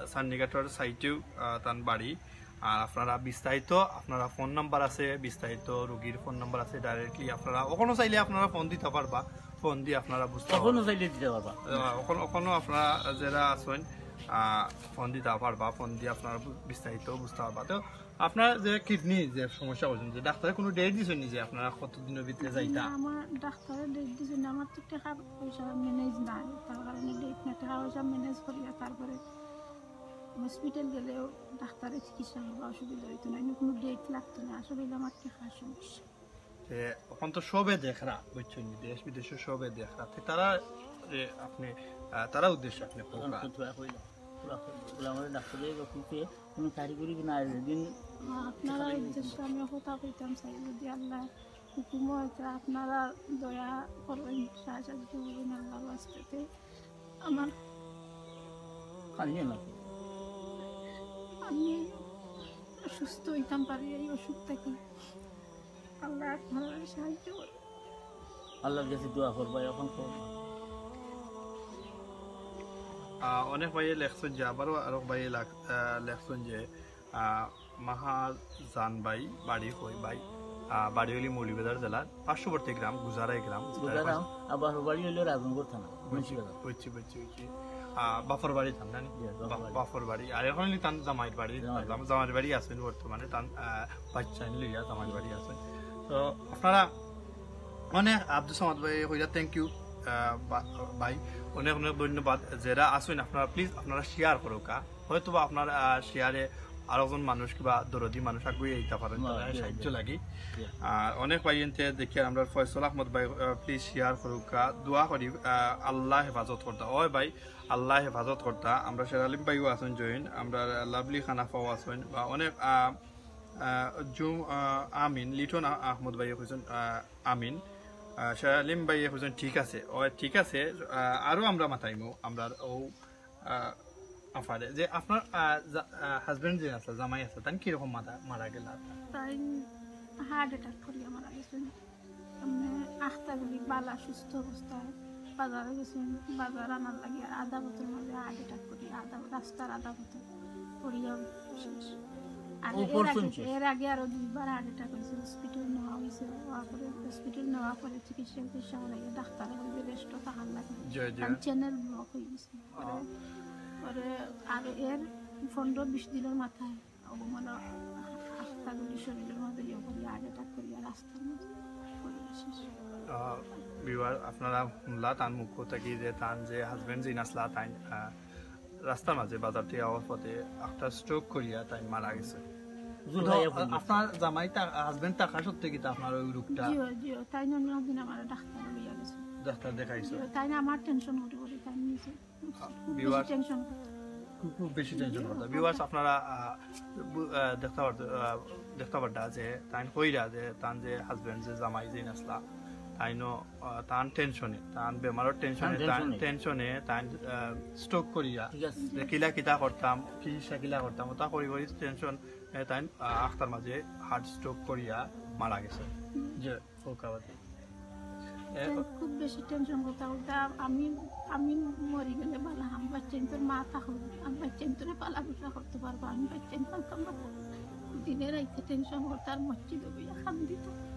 সান্নিঘাটর সাইডেও আহ, তান বাড়ি। আর আপনারা বিস্তারিত, আপনারা ফোন নাম্বার আছে, বিস্তারিত রোগীর ফোন নাম্বার আছে, ডাইরেক্টলি আপনারা ওখানে চাইলে আপনারা ফোন দিতে পারবা, ফোন দিয়ে আপনারা বুঝতে তখনও পারবা। চাইলে দিতে পারবা। আহ, ওখানে ওখানে আপনারা যারা আছেন আহ, ফোন দিতে পারবা, ফোন দিয়ে আপনারা বু- বিস্তারিত বুঝতে পারবা। তো আপনার যে কিডনি যে সমস্যা হয়েছেন, যে ডাক্তারে কোনো ডেট দিচ্ছেন যে আপনারা কতদিনের ভিতরে যাইতা? আমার ডাক্তারে ডেট দিয়েছেন, আমার তো টাকা পয়সা ম্যানেজ নাই, তার কারণে ডেট না, টাকা পয়সা ম্যানেজ করিয়া তারপরে হসপিটাল গেলেও ডাক্তারে চিকিৎসা করবা অসুবিধা হইতো না, এমনি কোনো ডেট লাগতো না। আসলে হইলো আমার টাকার সমস্যা। তে এখন তো সবে দেখরা, বুঝছেন, দেশ বিদেশে সবে দেখরা। তে তারা যে আপনি আহ, তারা উদ্দেশ্যে আপনি এখন কইবা। তো দোয়া কইলাম, দোয়া কইলাম। বলে, আমাদের ডাক্তারের অফিসে কোনো কারিগরি না, যেদিন আপনারা উদ্দেশ্যে আমি কথা কইতাম চাই, যদি আল্লাহ হুকুম হয়েছে, আপনারা দয়া করবেন, সাহায্য করবেন আল্লাহর ওয়াস্তে। আমার কান্দিও না। আমি সুস্থ হইতাম পারি এই অসুখ থেকে। আল্লাহ আপনারা সাহায্য করবেন। আল্লাহর কাছে দোয়া করবা, এখন করবা। আহ, অনেক ভাইয়ে লেখছেন যে, আবারও আরো ভাইয়ে লাগ-, আহ, লেখছেন যে, আহ, মাহাজান ভাই বাড়ি কই ভাই? আহ, বাড়ি হইলি মৌলভীবাজার জেলার পার্শ্ববর্তী গ্রাম গুজারাই গ্রাম। গুজারাই, আবার বাড়ি হইলো রাজনগর থানা, বুঝছি, মুন্সিবাজার। বুঝছি, বুঝছি, বুঝছি। আহ, বাপর বাড়ি থানা নি? জি, বাপর বাড়ি। বাপর বাড়ি। আর এখন হইলি তান জামাইর বাড়ি, জামাইর বাড়ি। জাম-, জামাইর বাড়ি আছেন বর্তমানে, তান, আহ, বাচ্চা লইয়া জামাইর বাড়ি আছেন। তো আপনারা অনেক আব্দুস সামাদ ভাই হইয়া thank you, আহ, বা-, ভাই, অনেক অনেক ধন্যবাদ। যারা আছেন আপনারা, please আপনারা share করুকা। হয়তো বা আপনার, আহ, share-এ আরো জন মানুষ কিবা দরদি মানুষ আগুয়ে আইতা পারেন, হ্যাঁ, তারা জি, সাহায্য জি। লাগি। জি। আর অনেক ভাই এনতে দেখি আমরা ফয়সল আহমদ ভাই, আহ, please share করুকা, দোয়া করি, আহ, আল্লাহ হেফাজত করতা। ওই ভাই, আল্লাহ হেফাজত করতা। আমরা শের আলিম ভাইও আছেন join, আমরা লাভলি খানাফাও আছেন, বা অনেক, আহ, আহ, জুম, আহ, আমিন, লিটন আ-, আহমদ ভাইয়ে কইছেন, আহ, আমিন। আহ, শের আলিম ভাইয়ে কইছেন, ঠিক আছে, ও ঠিক আছে, আহ, আরো আমরা মাতাইমু, আমরা ও, আহ, আফারে, যে আপনার, আহ, জা-, আহ, husband যে আছে, জামাই আছে, তান কিরকম মারা, মারা গেলা? তাই heart attack করিয়া মারা গেছেন। এমনি আখতা গুলি বালা সুস্থ অবস্থায় বাজারে গেছেন, বাজার আনার লাগি আধা পথের মাঝে heart attack করি, আধা, রাস্তার আধা পথে পড়িয়া শেষ। আর ও এর আগে, পড়ছেন শেষ। এর আগে আরো দুইবার heart attack হয়েছে, hospital নেওয়া হয়েছে, হওয়ার পরে hospital নেওয়ার পরে চিকিৎসা, চিকিৎসা করাইয়া ডাক্তার হইবে rest-ও থাকার লাগে। জি, জি। তার channel block হয়ে গেছে। পরে, পরে আর এর পনেরো বিশ দিনের মাথায় ও মানে আখতা গুলি শরীরের মধ্যে ইয়ে করি, heart attack করি, আর রাস্তার মধ্যে পড়িয়া শেষ। আহ, viewer, আপনারা শুনলা তান মুখ থাকি যে তান যে husband জিন আসলা, তাই, আহ, রাস্তার মাঝে বাজার থেকে আওয়ার পথে একটা stroke করিয়া তাই মারা গেছে। জুলাই তো, এখন আপনার জামাই তা-, husband থাকা সত্ত্বে কিতা আপনার ওই রোগটা? জি, জি, তাই না, অন্যদিন আমার ডাক্তার লইয়া গেছে। ডাক্তার দেখাইছো? জি, তাই না আমার tension উঠে পড়ে, তাই নিয়েছে। Viewers, খুব, খুব বেশি tension করতা। Viewers, আপনারা, আহ, বু-, আহ, দেখতা পারতা, আহ, দেখতা পারতা যে তাইন কইরা যে তান যে husband যে জামাই যে নাসলা, তাইনও, আহ, তান tension-এ, তান বেমারর tension-এ, তান তান tension-এ। Tension-এ, তান, আহ, stroke করিয়া ঠিক আছে। যে কিলা কিতা করতাম, চিকিৎসা কিলা করতাম, ওটা করি করি tension-এ তাইন, আহ, আখতার মাঝে heart stroke করিয়া মারা গেছে। যে ওকে, আবার। এ, তাই খুব বেশি tension করতা করতা আমি, আমি মরি গেলে বালা, আমি বাচ্চাইন্তর মা থাকো, আমি বাচ্চাইন্তরে পালা পোষা করতে পারবো, আমি বাচ্চাইন্তর কাম করতে পারবো। দিনে রাইতে tension করতা আর মসজিদে বইয়া কান্দিতা।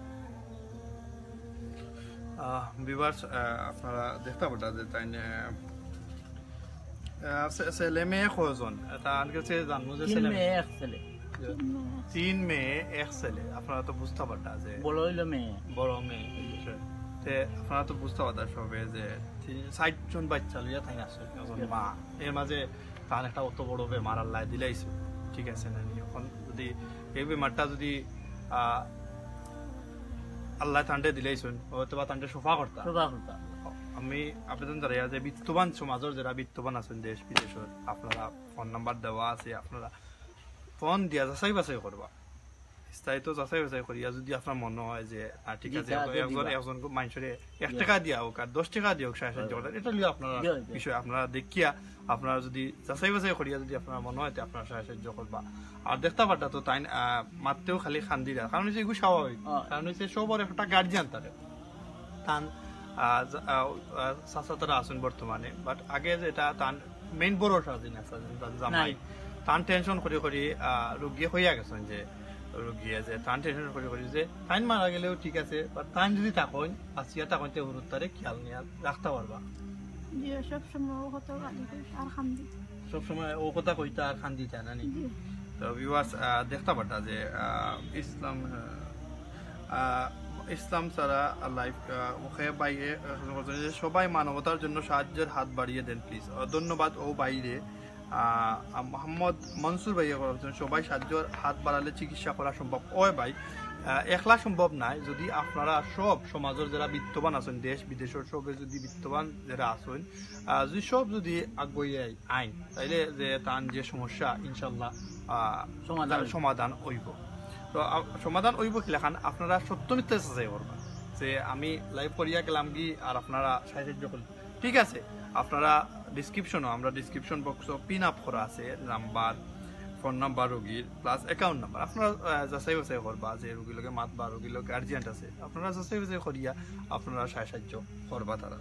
আহ, viewers, আহ, আপনারা দেখতা পারতা যে তাইন, আহ, আহ, ছে-, ছেলে মেয়ে কয়জন? এটা আর কাছে জানবো যে তিন ছেলে মেয়ে, মেয়ে। এক ছেলে। তিন মেয়ে, এক ছেলে। আপনারা তো বুঝতা পারতা যে বড় হইলো মেয়ে। বড় মেয়ে। তে আপনারা তো বুঝতা পারতা সবে যে তিন, চারজন বাচ্চা লইয়া তাইন আছে, একজন জি। মা। এর মাঝে তান একটা অত বড় বেমার আল্লাহ দিলাইছে, ঠিক আছে না নি? এখন যদি এই বেমারটা যদি, আহ, আল্লাহ তানরে দিলাইছইন, হয়তো বা তানরে শফা করতা। শফা করতা। আমি আবেদন জানাই যে বিত্তবান সমাজর যারা বিত্তবান আছেন দেশ বিদেশর, আপনারা phone number দেওয়া আছে, আপনারা phone দিয়া যাচাই বাছাই করবা। বিস্তারিত যাচাই বাছাই করিয়া যদি আপনার মনে হয় যে, আহ, ঠিক জি, আছে, তা আগে একজন, দিবা। একজন মানুষরে এক জি। টাকা দিয়া হোক আর দশ টাকা দিয়া হোক সাহায্য জি। করেন, এটা লিয়ে আপনারা জি, জি। বিষয় আপনারা দেখিয়া, আপনারা যদি যাচাই বাছাই করিয়া যদি আপনার মনে হয়, তে আপনারা সাহায্য করবা। আর দেখতা পারতা তো তাইন, আহ, মাততেও খালি কান্দিরা, কারণ হচ্ছে এগুলো স্বাভাবিক, হ্যাঁ। কারণ হচ্ছে সবার একটা guardian থাকে। তান, আহ, জ-, আহ, আহ, চাচা তারা আছেন বর্তমানে, but আগে যেটা তান main ভরসা দিন আছে, তান জামাই। নাই। তান tension করি করি, আহ, রুগী হইয়া গেছেন যে, রুগী যে তান tension করি করি যে, তাইন মারা গেলেও ঠিক আছে, but তাইন যদি থাকইন, বাঁচিয়া থাকইন, তে হুরুত্তারে খেয়াল নিয়া রাখতা পারবা। জি, সব সময় ও কথা খালি কই আর কান্দি। সব সময় ও কথা কইতা আর কান্দিতা না নি? জি। তো viewers, আহ, দেখতা পারতা যে, আহ, ইসলাম, আহ, আহ, ইসলাম ছাড়া live, আহ, ওকে ভাইয়ে, আহ, যে সবাই মানবতার জন্য সাহায্যের হাত বাড়িয়ে দেন please। আহ, ধন্যবাদ ও ভাইরে। আহ, আহ, মোহাম্মদ মনসুর ভাইয়ে বলছেন, সবাই সাহায্যের হাত বাড়ালে চিকিৎসা করা সম্ভব। ওই ভাই, আহ, একলা সম্ভব নাই। যদি আপনারা সব সমাজের যারা বিত্তবান আছেন, দেশ বিদেশের সবে যদি বিত্তবান যারা আছেন, আহ, যদি সব যদি আগুয়ে আইন, তাইলে যে তান যে সমস্যা ইনশাল্লাহ, আহ, সমাধান। তার সমাধান হইব। তো আ-, সমাধান অইবো কিলাখান, আপনারা সত্য মিথ্যা যাচাই করবা যে আমি live করিয়া গেলাম কি আর আপনারা সাহায্য করলেন। ঠিক আছে, আপনারা description-ও, আমরা description box-ও pin up করা আছে নাম্বার, ফোন নাম্বার, রোগীর plus account number। আপনারা, আহ, যাচাই বাছাই করবা যে রোগীর লগে মাতবা, রোগীর লগে urgent আছে, আপনারা যাচাই বাছাই করিয়া আপনারা সাহায্য করবা তারা।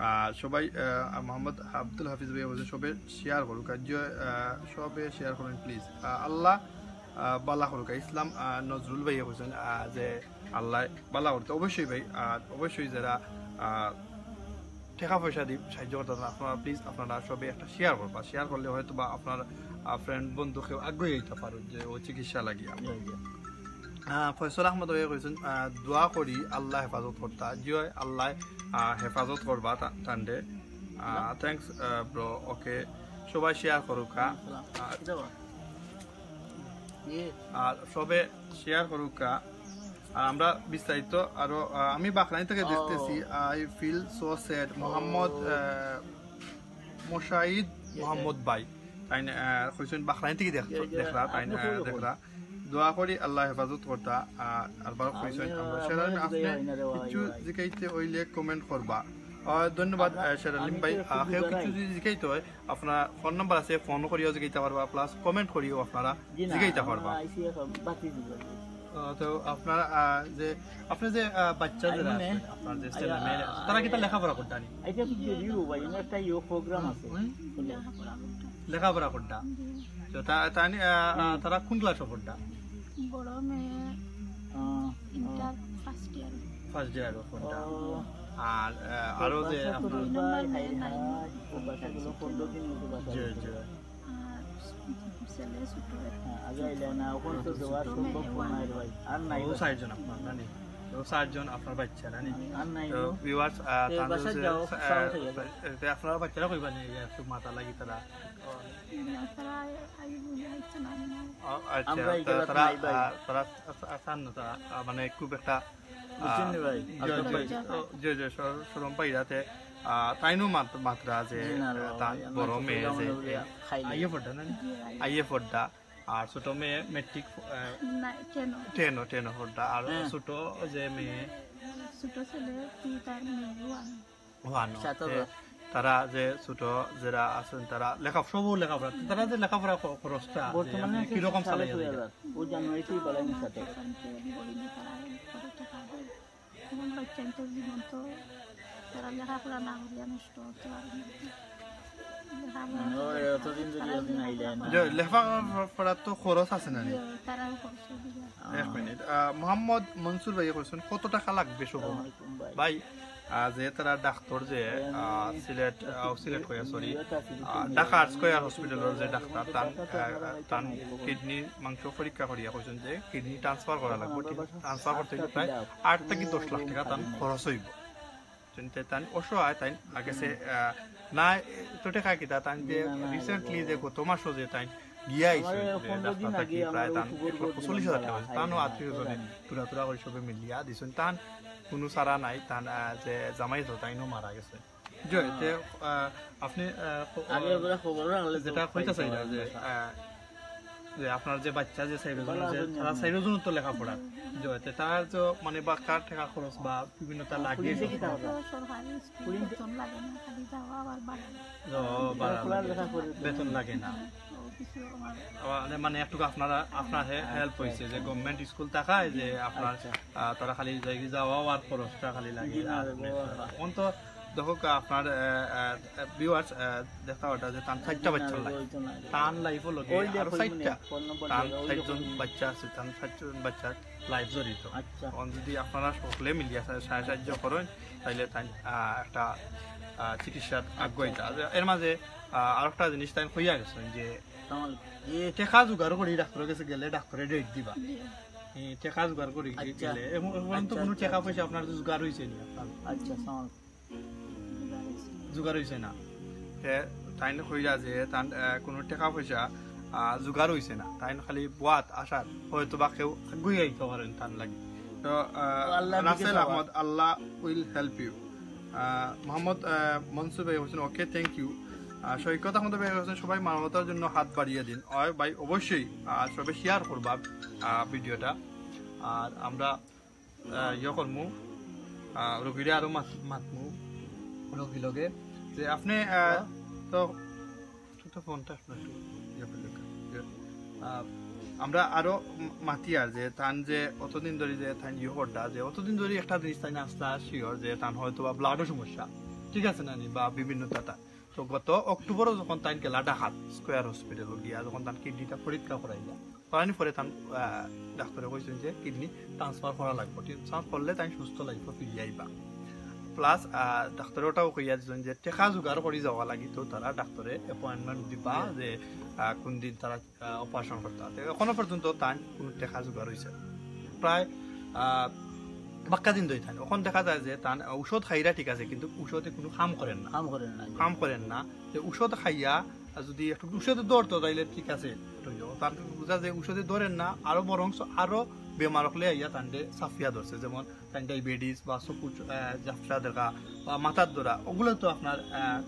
আর সবাই, আহ, মোহাম্মদ আব্দুল হাফিজ ভাই বলছেন, সবে share করুক, আর যে, আহ, সবে share করুন please। আহ, আল্লাহ, আহ, বালা করুক। ইসলাম, আহ, নজরুল ভাই বলছেন, আহ, যে আল্লাহ বালা করতে অবশ্যই ভাই, আর অবশ্যই যারা, আহ, টাকা পয়সা দি সাহায্য করতে চান, আপনারা please আপনারা সবে একটা share করবা। Share করলে হয়তো বা আপনার, আহ, friend বন্ধু কেউ আগ্রহী হইতে পারে যে ও চিকিৎসা লাগিয়া। আহ, ফয়সল আহমদ ভাই কইছেন, আহ, দোয়া করি আল্লাহ হেফাজত করতা। জি হয়, আল্লাহ, আহ, হেফাজত করবা তা-, তানরে। আহ, thanks, আহ, bro। Okay, সবাই share করুক, হ্যাঁ। আহ, আর সবে share করুক, আহ, আর আমরা বিস্তারিত আরো, আহ, আমি বাখরাইন থেকে দেখতেছি। I feel so sad। Mohammad, আহ, মোশাহিদ মোহাম্মদ ভাই, তাইন, আহ, কইছেন বাখরাইন থেকে দেখ-, দেখরা, তাইন, আহ, দেখরা। দোয়া করি আল্লাহ হেফাজত করতা, আহ, আরবার কইছেন আমরা শের আলম, আপনি কিছু জিকাইতে অইলে comment করবা। আহ, ধন্যবাদ, আহ, শের আলম ভাই। আহ, কেউ কিছু যদি জিকাইতে হয়, আপনার ফোন নাম্বার আছে, ফোন করিও জিকাইতে পারবা, plus comment করিও আপনারা জিকাইতে পারবা। আহ, তো আপনার, আহ, যে, আপনি যে, আহ, বাচ্চা যারা আছে, আপনার যে ছেলে মেয়ে আছে, তারা কিতা লেখাপড়া করতা নি? এটা তো যদিও ভাই, এমন একটা ইয়ে program আছে। লেখাপড়া করতা। তো তা-, তানি, আহ, আহ, তারা কোন class-ও পড়তা? বড় মেয়ে আহ, ইন্টার first year। First year-ও পড়তা। আর, আহ, আরো যে আপনার দুই নম্বর মেয়ে nine-এ। জি, জি। আর ছেলে ছোট। হ্যাঁ, আগে আইলে না, ওখানে তো দেওয়ার সম্ভব নাই রে ভাই। আর নাই ও বা। চারজন আপনার, না নি? ও চারজন আপনার বাচ্চা, না নি? আর নাই তো বা। viewers, আহ, তে তানভীর বাসায় হোসেন, যাও, আহ, সালাম খাইয়া যাও। তে আপনারা বাচ্চারা কইবা নি, একটু মাতা লাগি তারা। না, তারা আই-, আই বলে আইছে না, না। ও, আচ্ছা, আমরা এই তারা, জেলাত তারা, নাই ভাই। আহ, তারা আস-, আস-, আসান না, তারা, আহ, মানে খুব একটা, আহ, বুঝছেন নি ভাই? জি, জি, জি, জি, শর-, শরম পাই যাতে, আহ, তাইনও মাত-, মাতরা যে, জি, না, আহ, তার ভাই, আমরা বড় তো মেয়ে যে, খাইলাম না, আইয়ে পড়তা না নি? জি, আইয়ে। আইয়ে পড়তা। আর ছোট মেয়ে মেট্রিক, আহ, না, ten-ও। Ten-ও, ten-ও পড়তা। আর হ্যাঁ। ছোট যে মেয়ে? ছোট ছেলে, তুই তার মেয়ে, one। One-ও। সাত হাজার। তে তারা যে ছোট যারা আছেন, তারা লেখা-, সবও লেখাপড়া, তারা যে লেখাপড়া খ-, খরচটা, যে বর্তমানে আপনি আছে কিরকম সাড়ে চালাইয়া ছয় যাইতা? হাজার। ও জানুয়ারিতেই বাড়াই নিছে। এখন বাচ্চা তো জীবন তো তারা লেখাপড়া না করিয়া নষ্ট করতে পারে না। লেখাপড়া মানে, ওরা এতদিন যদি আপনি আইলেন না। যে লেখাপড়া তো খরচ আছে না নি? জি, তারাও খরচ অইবো। এক মিনিট, আহ, মোহাম্মদ মনসুর ভাই কইছেন, কত টাকা লাগবে শুভ? আসসালামু আলাইকুম ভাই। ভাই, আহ, যে তারা ডাক্তার যে, আহ, সিলেট, আহ, সিলেট কইয়া, sorry, আহ, ঢাকা স্কয়ার হসপিটালর যে ডাক্তার, তান, আহ, তান কিডনির মাংস পরীক্ষা করিয়া কইছেন যে কিডনি transfer করা লাগবো। Transfer করতে গেলে প্রায় আট থাকি দশ লাখ টাকা তান খরচ অইবো। তান অসহায়, তান আগেছে, আহ, না, তো টাকা কিতা, তান যে recently যে গত মাসও যে তান গিয়া আইছে, যে ডাক্তার থাকি প্রায় তান এক লক্ষ চল্লিশ হাজার টাকা অইছে। তানও আত্মীয় স্বজনে তুরা তুরা করি সবে মিলিয়া দিছইন। তান কুনু চারা নাই, তান, আহ, যে জামাই আছে, তাইনও মারা গেছে। জি, তে, আহ, আপনি, আহ, খ-, আগে একবার খবর রাখলে তো যেটা কইতা চাইরা যে, আহ, যে আপনার যে বাচ্চা যে চাইরো জন আছে, তারা চাইরো জন তো লেখাপড়া। জি, তে তার তো মানে বাক্কা টাকা খরচ বা বিভিন্ন তা লাগে। সরকারি স্কুল বেতন লাগে না, খালি যাওয়া আবার বাড়ানো। ও, বাড়ানো। বেতন লাগে না। ও, কিছু আমার আবার মানে একটু আপনারা, আপনার হে-, help হইছে যে government স্কুল থাকায় যে আপনার, আহ, তারা খালি যাই যাওয়া আর খরচটা খালি লাগে। অন্ত দেখো কা আপনার, আহ, আহ, viewers, আহ, দেখা ওটা যে তান চারটা বাচ্চা লাগে। তান life-ও লগে আরো চারটা। তান চারজন বাচ্চা আছে, তান চারজন বাচ্চার life জড়িত। অন যদি আপনারা সকলে মিলিয়া সা-, সা-, সাহায্য করেন, তাইলে তাই, আহ, একটা, আহ, চিকিৎসাত আগুয়াইতা। এর মাঝে, আহ, আরেকটা জিনিস তাই কইয়া গেছেন যে, টেকা জোগাড় করি ডাক্তারের কাছে গেলে ডাক্তারে date দিবা। জি। এ, টেকা জোগাড় করি গেলে, এখন, এখন তো কোনো টেকা পয়সা আপনার জোগাড় হইছে নি আপনার? আচ্ছা, আসসালামু আলাইকুম। জোগাড় হইছে না। তে তাইন কইরা যে তান, আহ, কোনো টেকা পয়সা, আহ, জোগাড় হইছে না। তাইন খালি বুয়াত আশার হয়তো বা কেউ আগুয়াই আইতে পারেন তান লাগি। তো, আহ, রাসেল আহমদ, আল্লাহ will help you। আহ, মোহাম্মদ, আহ, মনসুর ভাই বলছেন, "Okay, thank you।" আর সৈকত আহমদ ভাই বলছেন, "সবাই মানবতার জন্য হাত বাড়িয়ে দিন।" অয় ভাই, অবশ্যই, আহ, সবে শেয়ার করবা, আহ, ভিডিওটা। আর আমরা, আহ, ইয়ে করমু, আহ, রোগীরে আরো মাত-, মাতমু, রোগী লগে। যে আপনি, আহ, তো, তো ফোনটা আপনার একটু ইয়ে করলে, ইয়ে, আহ, আমরা আরো ম-, মাতিয়ার যে তান যে অতদিন ধরে যে তান ইয়ে করতা, যে অতদিন ধরে একটা জিনিস তাই না আসলা শিওর যে তান হয়তো বা ব্লাডও সমস্যা, ঠিক আছে না নি, বা বিভিন্ন তাতা। তো গত অক্টোবরও যখন তাই গেলা ঢাকাত স্কয়ার হসপিটালো গিয়া যখন তান কিডনিটা পরীক্ষা করাইলা, করানি পরে তান, আহ, ডাক্তারে কইছেন যে কিডনি ট্রান্সফার করা লাগবো, ট্রান্সফার করলে তাই সুস্থ লাগবো, ফিরিয়া আইবা। প্লাস, আহ, ডাক্তারে ওটাও কইয়া দিছেন যে টেকা জোগাড় করি যাওয়া লাগি, তো তারা ডাক্তারে অ্যাপয়েন্টমেন্ট দিবা যে, আহ, কোন দিন তারা, আহ, অপারেশন করতা। তো এখনো পর্যন্ত তাই কোনো টেকা জোগাড় হইছে না। প্রায়, আহ, বাক্কা দিন ধরে তাই। এখন দেখা যায় যে তান ঔষধ খাইরা ঠিক আছে, কিন্তু ঔষধে কোনো কাম করের না। কাম করের না। কাম করের না। তো ঔষধ খাইয়া আর যদি একটু ঔষধে ধরতো তাইলে ঠিক আছে, একটু ইয়ে। তান বুঝা যায় ঔষধে ধরের না, আরো বরং আরো বেমার হলে আইয়া তানরে চাপিয়া ধরছে, যেমন তান ডায়াবেটিস বা চকুর, আহ, ঝাপসা দেখা বা মাথার ধরা, ওগুলো তো আপনার, আহ,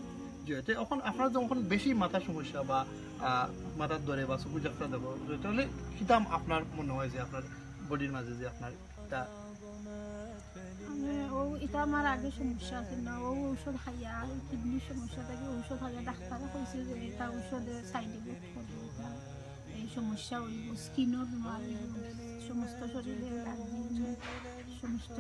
যে হইতে এখন আপনার যখন বেশি মাথার সমস্যা বা, আহ, মাথার ধরে বা চকুর ঝাপসা দেখা, তাহলে কিতাম আপনার মনে হয় যে আপনার বডির মাঝে যে আপনার এটা মানে, ও, এটা আমার আগে সমস্যা আছে না, ও ঔষধ খাইয়া, কিডনির সমস্যা থাকে, ঔষধ খাইয়া ডাক্তারে কইছে যে এটা ঔষধে সাইড এফেক্ট করবে, এটা এই সমস্যা হইব, স্কিনও বেমার হইব, সমস্ত শরীরে অ্যালার্জি, সমস্ত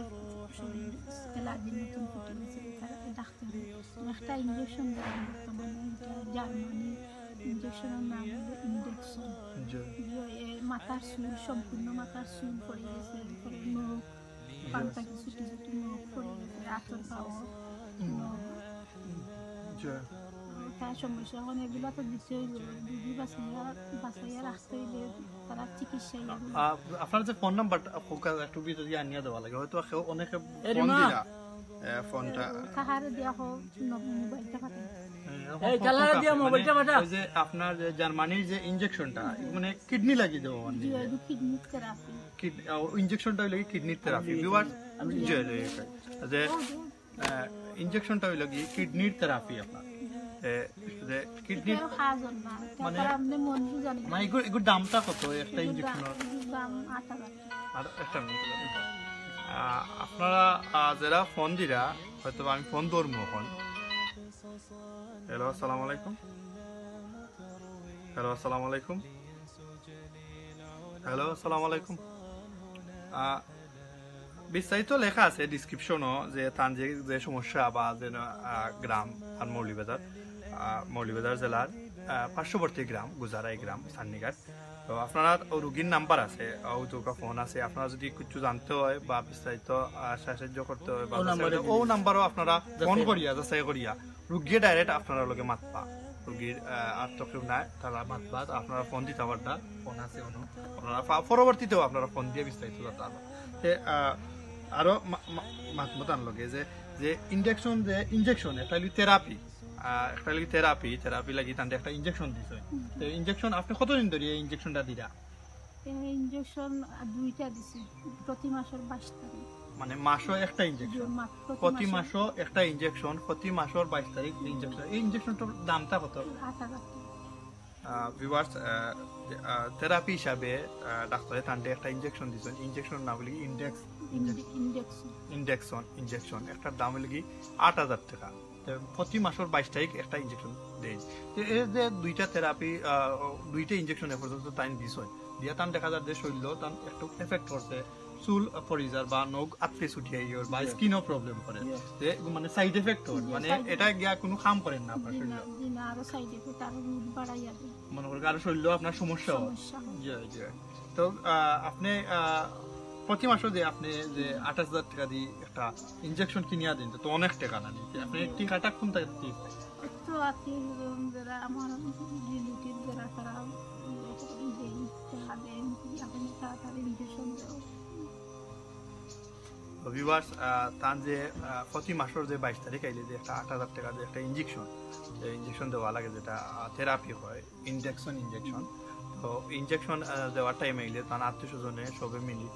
শরীর অ্যালার্জির মতন ফুটে গেছে। এটা ডাক্তারে একটা ইঞ্জেকশন দেয় বর্তমানে, এটা জার্মানি, ইঞ্জেকশনের নাম হলো ইন্ডেকশন। জি। মাথার চুল, সম্পূর্ণ মাথার চুল পড়ে গেছে, এরপরে নখ, পান থাকি ছোট ছোট নখ পড়ে গেছে, আতর পাওয়া। জি। তার সমস্যা এখন এগুলা তো দিতে হইব, রুগী বাঁচাইয়া, বাঁচাইয়া রাখতে হইলে তারা চিকিৎসা ইয়ে করবে। আহ, আপনার যে ফোন নাম্বারটা, ফোকাস একটু ভিতরে আনিয়া দেওয়া লাগে, হয়তো কেউ অনেকে ফোন দিলা, এ, ফোনটা। কাহারে দিয়া হোক, ন-, মোবাইলটা পাঠাই। হ্যাঁ, এই, কালারে দিয়া মোবাইলটা পাঠা। ওই যে আপনার যে জার্মানির যে ইঞ্জেকশনটা, মানে কিডনি লাগিয়ে দেবো মানে। জি, ওই যে কিডনি থেরাপি। কিড-, ও, ইঞ্জেকশনটা হইলো কি কিডনির থেরাপি। ভিউয়ার্স, জি, জি, জি। যে, আহ, ইঞ্জেকশনটা হইলো কি কিডনির থেরাপি আপনার। এ, যে কিডনির আরো খাওয়া যান না। মানে, তারপর আপনি মন বুঝানি। মানে, এগুর, এগুর দামটা কত একটা ইঞ্জেকশনের? এগুর দাম আট হাজার। আর একটা মিনিট, আহ, আপনারা, আহ, যারা ফোন দিরা, হয়তো আমি ফোন ধরবো এখন। হ্যালো, আসসালামু আলাইকুম। হ্যালো, আসসালামু আলাইকুম। হ্যালো, আসসালামু আলাইকুম। আহ, বিস্তারিত লেখা আছে ডেসক্রিপশনও যে তান যে, যে সমস্যা বা যে, আহ, গ্রাম আর মৌলভীবাজার, আহ, মৌলভীবাজার জেলার, আহ, পার্শ্ববর্তী গ্রাম গুজারাই গ্রাম সান্নিঘাট। তো আপনারা ও রুগীর নাম্বার আছে, ও দুকা ফোন আছে, আপনারা যদি কিছু জানতে হয় বা বিস্তারিত, আহ, সাহায্য করতে হয় বা ও যাচাই নাম্বারে করতে, ও নাম্বারও আপনারা ফোন যাচাই। করিয়া, যাচাই করিয়া রুগীয়ে ডাইরেক্ট আপনারা লগে মাতবা। রুগীর, আহ, আর তো কেউ নাই, তারা মাতবা, তো আপনারা ফোন দিতে পারতা, ফোন আছে অনু। আপনারা পা-, পরবর্তীতেও আপনারা ফোন দিয়ে বিস্তারিত জানতে পারবা। তে, আহ, আরো মা-, মা-, মাতমু তান লগে যে, যে ইঞ্জেকশন, যে ইঞ্জেকশন, একটা হইলো থেরাপি, আহ, একটা হইলো থেরাপি, থেরাপি লাগি তানরে একটা ইঞ্জেকশন দিছে। হুম। তো ইঞ্জেকশন আপনি কতদিন ধরে এই ইঞ্জেকশনটা দিরা? এই ইঞ্জেকশন দুইটা দিছে, প্রতি মাসের বাইশ তারিখ। মানে মাসও একটা ইঞ্জেকশন? জি, মা-, প্রতি প্রতি মাসে। মাসও একটা ইঞ্জেকশন, প্রতি মাসের বাইশ তারিখ ইঞ্জেকশন। এই ইঞ্জেকশনটার দামটা কত? আট হাজার টাকা। আহ, ভিউয়ার্স, আহ, আহ, থেরাপি হিসাবে, আহ, ডাক্তারে তানরে একটা ইঞ্জেকশন দিছেন। ইঞ্জেকশনর নাম হইলো কি ইন্ডেক্স, ইন্ডে-, ইঞ্জেকশন। Induction, injection. একটার দাম হইলো কি আট হাজার টাকা। তো প্রতি মাসের বাইশ তারিখ একটা ইঞ্জেকশন দেয়। তো এই যে দুইটা থেরাপি, আহ, দুইটা ইঞ্জেকশন এ পর্যন্ত তাইন দিছেন। দিয়া তান দেখা যায় যে শরীরও তান একটু এফেক্ট করছে। চুল পড়ি যার বা নখ আতকে ছুটি আইয়র বা জি। স্কিনও প্রবলেম করে। জি। যে মানে সাইড এফেক্ট হয়, জি, মানে সাইড এটা এফেক্ট। গিয়া কোনো কাম করের না আপনার জি না, শরীরে। জি না, আরো সাইড এফেক্ট, আরো রোগ বাড়াইয়া দেয়। মনে করি আরো শরীরও আপনার সমস্যা হয়। সমস্যা হয়। জি, জি। তো, আহ, আপনি, আহ, প্রতি মাসে যে আপনি যে আঠাশ হাজার টাকা দিয়ে একটা ইঞ্জেকশন কিনিয়া দেন, তো অনেক টাকা না নিতে। আপনি জি। টেকাটা কোন টাকা দিয়ে? তো আত্মীয় স্বজন যারা আমার রিলেটিভ যারা তারা দেন, টাকা দেন, আপনি তাড়াতাড়ি ইঞ্জেকশন দেন। তো ভিউয়ার্স, আহ, তান যে, আহ, প্রতি মাসের যে বাইশ তারিখ আইলে যে একটা আট হাজার টাকা যে একটা ইঞ্জেকশন, যে ইঞ্জেকশন দেওয়া লাগে যেটা, আহ, থেরাপি হয়, ইন্ডেকশন ইঞ্জেকশন। তো ইনজেকশন দেওয়ার টাইম আইলে তান আত্মীয় স্বজনে সবে মিলি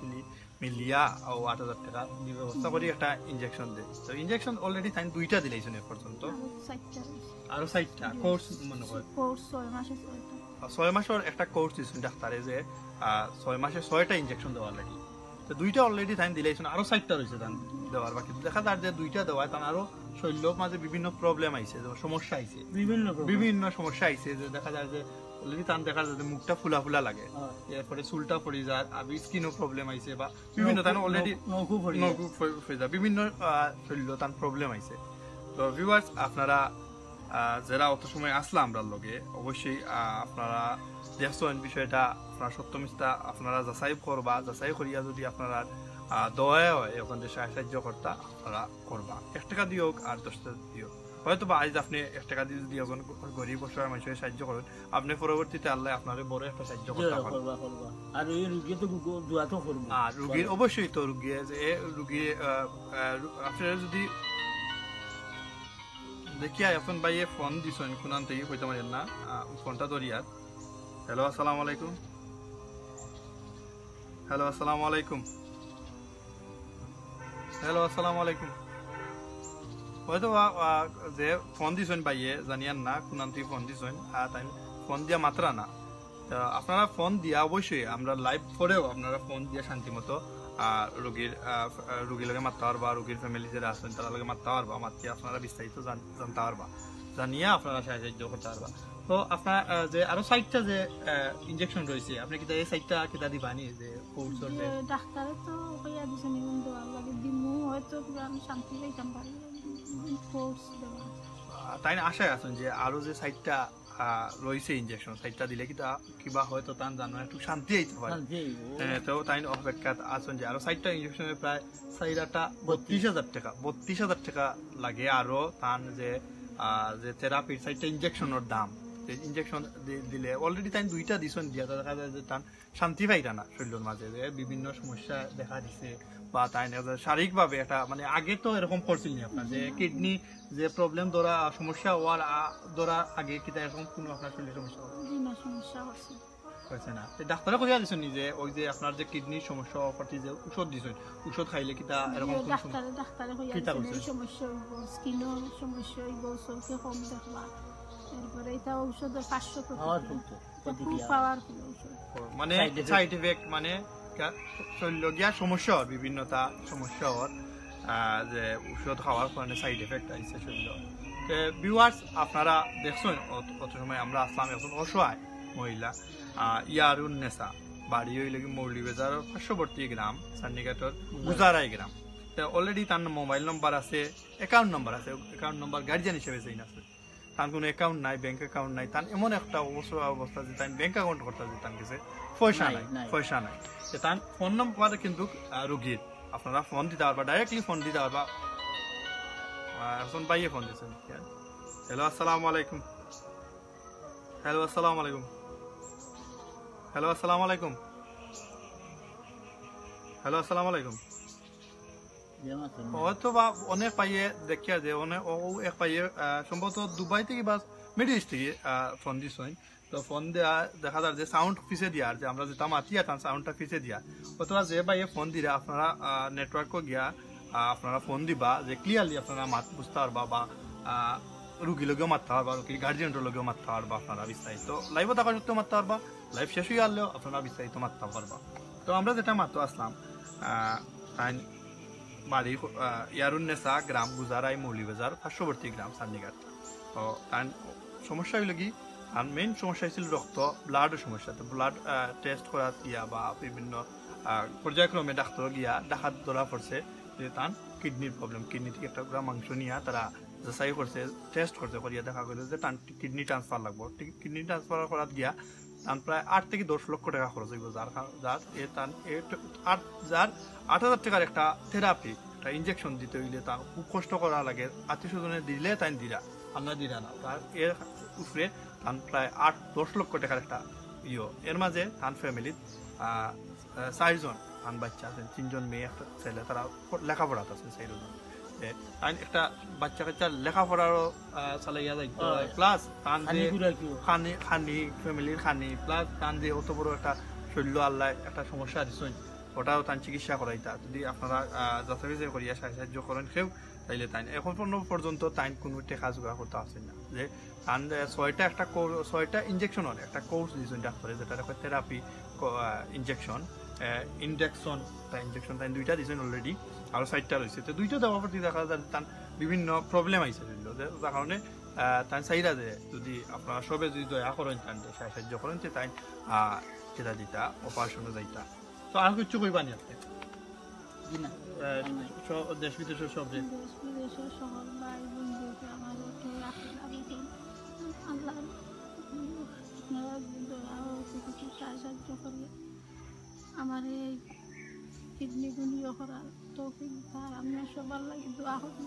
মিলিয়া ও আট হাজার টেকা দি ব্যবস্থা করি একটা ইনজেকশন দেয়। তো ইনজেকশন অলরেডি তাইন দুইটা দিলাইছইন এ পর্যন্ত। আরো চাইরটা। আরো চাইরটা কোর্স মনে হয়। কোর্স ছয় মাসে ছয়টা। আর ছয় মাসর একটা কোর্স দিছইন ডাক্তারে যে আহ, ছয় মাসে ছয়টা ইনজেকশন দেওয়ার লাগি। তো দুইটা অলরেডি তাইন দিলাইছইন, আরো চাইরটা রইছে তান দেওয়ার বাকি। দেখা যার যে দুইটা দেওয়ায় তান আরো শরীরর মাঝে বিভিন্ন প্রবলেম আইছে, যেমন সমস্যা আইছে, বিভিন্ন problem। বিভিন্ন সমস্যা আইছে, যে দেখা যার যে অলরেডি তান দেখা যার যে মুখটা ফুলা ফুলা লাগে, হ্যাঁ। এরপরে চুলটা পড়ি যার, আর স্কিনও প্রবলেম আইছে বা বিভিন্ন তান নখু-, অলরেডি নখ-, নখু পড়ি যায়। নখু পড়ি যায়, বিভিন্ন আহ, শরীরর তান প্রবলেম আইছে। তো ভিউয়ার্স, আপনারা আহ, যারা অত সময় আসলা আমরার লগে, অবশ্যই আহ, আপনারা দেখছইন বিষয়টা, আপনারা সত্য মিথ্যা আপনারা যাচাই করবা, যাচাই করিয়া যদি আপনারা আহ, দয়া হয় এখন যে সাহায্য করতা আপনারা করবা, এক টেকা দিও আর দশ টেকা দিও। হয়তো বা আইজ আপনি এক টেকা দিয়ে যদি এখন গরিব অসহায় মানুষরে সাহায্য করেন, আপনি পরবর্তীতে আল্লায় আপনারে বড় একটা সাহায্য করতা পারেন। করবা, করবা। আর ওই রুগী তো গো-, দোয়া তো করবো। আর রুগীর, অবশ্যই তো রুগী আছে, এ রুগী, আহ, আহ, রু-, আপনারা যদি দেখিয়া এখন ভাইয়ে ফোন দিছইন, কোনান থাকি কইতাম পারি না, আহ, ফোনটা ধরিয়ার। হ্যালো, আসসালামু আলাইকুম। হ্যালো, আসসালামু আলাইকুম। হ্যালো, আসসালামু আলাইকুম। হয়তো বা, আহ, যে ফোন দিছইন ভাইয়ে, জানিয়ার না কোনান থাকি ফোন দিছইন, আর তাইন ফোন দিয়া মাতরা না। তা আপনারা ফোন দিয়া অবশ্যই আমরা লাইভ পরেও আপনারা ফোন দিয়া শান্তি মতো, আহ, রুগীর, আহ, ফ-, আহ, রুগীর লগে মাততা পারবা, রুগীর ফ্যামিলি যারা আছইন তারার লগে মাততা পারবা, মাতিয়া আপনারা বিস্তারিত জান-, জানতা পারবা, জানিয়া আপনারা সাহায্য করতা পারবা। তো আপনার, আহ, যে আরো চাইরটা যে, আহ, ইনজেকশন রইছে, আপনি কিতা এই চাইরটা কিতা দিবানি যে কোর্স যে চলছে? ডাক্তারে তো কইয়া দিছইন, এখন দেওয়ার লাগি দিমু, হয়তো কিবা আমি শান্তি পাইতাম পারি, কোর্স দেওয়া। আহ, তাইন আশায় আছইন যে আরো যে চাইরটা আহ, রইছে ইনজেকশন, চাইরটা দিলে কিতা কিবা হয়তো তান জানো একটু শান্তি আইতো পারে। শান্তি আইবো। হ্যাঁ, তো তাইন অপেক্ষাত আছইন যে আরো চাইরটা ইনজেকশনের প্রায় চাইর আটা বত্রিশ হাজার টেকা, বত্রিশ হাজার টেকা লাগে আরো তান যে, আহ, যে থেরাপির চাইরটা ইনজেকশনের দাম। যে ইনজেকশন দি-, দিলে অলরেডি তাইন দুইটা দিছইন দিয়া, তো দেখা যায় যে তান শান্তি পাইরা না শরীরর মাঝে, যে বিভিন্ন সমস্যা দেখা দিছে বা তাইন শারীরিকভাবে একটা, মানে, আগে তো এরকম করছিল নি আপনার যে কিডনি যে প্রবলেম ধরা, সমস্যা হওয়ার আ-, ধরা আগে কিতা এরকম কোনো আপনার শরীরে সমস্যা হয়েছে? জি না, সমস্যা হয়েছে। হয়েছে না। তো ডাক্তারে কইয়া দিছইন নি যে ওই যে আপনার যে কিডনির সমস্যা হওয়ার প্রতি যে ঔষধ দিছইন, ঔষধ খাইলে কিতা এরকম জি, কোনো সম-, ডাক্তারে, ডাক্তারে কইয়া কিতা দিছইন, কইছইন? এই সমস্যা হইব, স্কিনও সমস্যা হইব, চোখে কম দেখবা, এরপরে এটা ঔষধের পার্শ্ব প্রতিক্রিয়া। পাওয়ারফুল তো। খুব প্রতিক্রিয়া। পাওয়ারফুল ঔষধ। ও, মানে সাইড এফেক্ট। সাইড এফেক্ট মানে কা-, শরীরর গিয়া সমস্যা হয়, বিভিন্নতা সমস্যা হয়, আহ, যে ঔষধ খাওয়ার কারণে সাইড এফেক্ট আইছে শরীরর। তে ভিউয়ার্স, আপনারা দেখছইন অত, অত সময় আমরা আসলাম একজন অসহায় মহিলা, আহ, ইয়ারুন নেসা, বাড়ি হইল কি মৌলভীবাজার পার্শ্ববর্তী গ্রাম সান্নিঘাটর গুজারাই গ্রাম। তে অলরেডি তার মোবাইল নম্বর আছে, অ্যাকাউন্ট নম্বর আছে, অ্যাকাউন্ট নম্বর গার্জিয়ান হিসেবে সেইন আছে। তার কোনো অ্যাকাউন্ট নাই, ব্যাংক অ্যাকাউন্ট নাই, তার এমন একটা অবস্থা, অবস্থা যে তার ব্যাংক অ্যাকাউন্ট করতে যে তার কাছে পয়সা নাই, নাই, নাই। পয়সা নাই। যে তার ফোন নম্বর কিন্তু, আহ, রুগীর, আপনারা ফোন দিতা পারবা, ডাইরেক্টলি ফোন দিতা পারবা। আহ, এখন ভাইয়ে ফোন দিছেন। হ্যালো, আসসালামু আলাইকুম। হ্যালো, আসসালামু আলাইকুম। হ্যালো, আসসালামু আলাইকুম। হ্যালো, আসসালামু আলাইকুম। হয়তো বা অনেক ভাইয়ে দেখিয়া যে অনেক, ও, ও এক ভাইয়ে, আহ, সম্ভবত দুবাই থেকে বা মিডল ইস্ট থেকে, আহ, ফোন দিছইন। তো ফোন দেয়া দেখা যার যে সাউন্ড পিছে দিয়া, আর যে আমরা যেটা মাতিয়া তার সাউন্ডটা পিছে দিয়া, অথবা যে ভাইয়ে ফোন দিরা আপনারা, আহ, নেটওয়ার্কও গিয়া, আহ, আপনারা ফোন দিবা যে ক্লিয়ারলি আপনারা মাত বুঝতা পারবা বা, আহ, রুগীর লগেও মাততা পারবা, রুগীর গার্জিয়ানর লগেও মাততা পারবা, আপনারা বিস্তারিত লাইভও থাকা সত্ত্বেও মাততা পারবা, লাইভ শেষ হইয়া আনলেও আপনারা বিস্তারিত মাততা পারবা। তো আমরা যেটা মাত্র আসলাম, আহ, তাইন বাড়ি, আহ, ইয়ারুন নেসা, গ্রাম গুজারাই, মৌলভীবাজার, পার্শ্ববর্তী গ্রাম সান্নিঘাট। তো তাইন সমস্যা হইল কি, আর মেইন সমস্যা হয়েছিল রক্ত, ব্লাডের সমস্যা। তো ব্লাড, আহ, টেস্ট করা দিয়া বা বিভিন্ন, আহ, পর্যায়ক্রমে ডাক্তার গিয়া দেখাত ধরা পড়ছে যে তার কিডনির প্রবলেম, কিডনি থেকে একটা টুকরা মাংস নিয়া তারা যাচাই করছে, টেস্ট করছে, করিয়া দেখা গেল যে তার কিডনি ট্রান্সফার লাগবো। টি-, কিডনি ট্রান্সফার করাত গিয়া তার প্রায় আট থেকে দশ লক্ষ টাকা খরচ হইব, যার কার-, যার এ তার এ ট-, আট, যার আট হাজার টাকার একটা থেরাপি, একটা ইনজেকশন দিতে হইলে তার খুব কষ্ট করা লাগে, আত্মীয় স্বজনে দিলে তাই দিরা, আমরা দিরা না, তার এর উপরে তার প্রায় আট দশ লক্ষ টাকার একটা ইয়ে। এর মাঝে তার ফ্যামিলির, আহ, আহ, চারজন, তার বাচ্চা আছেন, তিনজন মেয়ে, একটা ছেলে, তারা প-, লেখাপড়াত আছেন চারজন। এ, তাইন একটা বাচ্চা কাচ্চার লেখাপড়ারও, আহ, চালাইয়া যাইতো। হয়। প্লাস তান যে খানি ঘুরা কি? খানি, খানি, ফ্যামিলির খানি, প্লাস তান যে অত বড় একটা শরীর আল্লাহ একটা সমস্যা দিছইন, ওটাও তান চিকিৎসা করাইতা। যদি আপনারা, আহ, যাচাই বাছাই করিয়া সাহায্য করেন কেউ, তাইলে তাইন এখন পর্যন্ত, পর্যন্ত তাইন কোনো টেকা জোগাড় করতে পারছেন না। যে তান, আহ, ছয়টা একটা কোর্স, ছয়টা ইঞ্জেকশন অর একটা কোর্স দিছইন ডাক্তারে, যেটা কয় থেরাপি ইঞ্জেকশন, ইনজেকশন, একটা ইঞ্জেকশন তাইন দুইটা দিছইন অলরেডি, আরো চারটা রয়েছে। তো দুইটা দেওয়ার পর দেখা যায় তান বিভিন্ন প্রবলেম আইছে শরীরো, যে যার কারণে, আহ, তান চাইরা যে যদি আপনারা সবে যদি দয়া করেন, তান সাহায্য করেন, যে তাইন, আহ, যেটা দিতা অপারেশনে যাইতা। তো আর কিছু কইবা নি আপনি? জি না। আহ, সব দেশ বিদেশের সব যে দেশ বিদেশের সকল ভাই বন্ধুকে আমার একটু রাখেন আবেদন। আল্লাহ আপনারা যদি দয়া ও কিছু সাহায্য করে আমার এই কিডনি গুণীয় করার তৌফিক দান, আমি সবার লাগি দোয়া করি।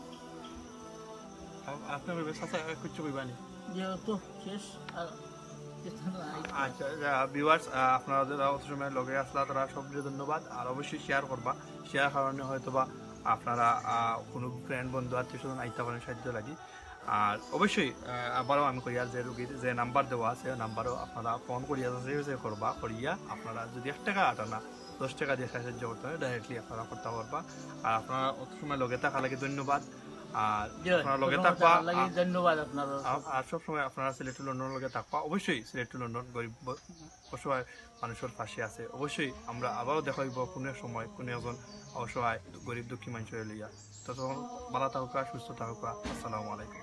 আপ-, আপনি কইবেন, চাচা, কিছু কইবা নি? যে তো শেষ আর কিছু নাই। আচ্ছা, ভিউয়ার্স, আপনারা যারা অত সময় লগে আসলা, তারা সবরে ধন্যবাদ। আর অবশ্যই শেয়ার করবা, শেয়ার কারণে হয়তো বা আপনারা, আহ, কোনো ফ্রেন্ড, বন্ধু, আত্মীয় স্বজন আইতা পারেন সাহায্য লাগি। আর অবশ্যই, আহ, আবারও আমি কই, আর যে রুগীর যে নাম্বার দেওয়া আছে, ওই নাম্বারও আপনারা ফোন করিয়া যাচাই বাছাই করবা, করিয়া আপনারা যদি এক টেকা আটা না, দশ টেকা দিয়া সাহায্য করতে হয়, ডাইরেক্টলি আপনারা করতে পারবা। আর আপনারা অত সময় লগে থাকা লাগি ধন্যবাদ। আর জি, আপনারা লগে ধন্যবাদ, থাকবা। লাগি ধন্যবাদ আপনারা। আর, আর সবসময় আপনারা সিলেট টু লন্ডন লগে থাকবা। অবশ্যই সিলেট টু লন্ডন গরিব ব-, অসহায় মানুষের পাশে আছে। অবশ্যই আমরা আবারও দেখা হইব কোনো এক সময়, কোনো একজন অসহায় গরিব দুঃখী মানুষের লইয়া। ততক্ষণ ভালো থাকুকা, সুস্থ থাকুকা। আসসালামু আলাইকুম।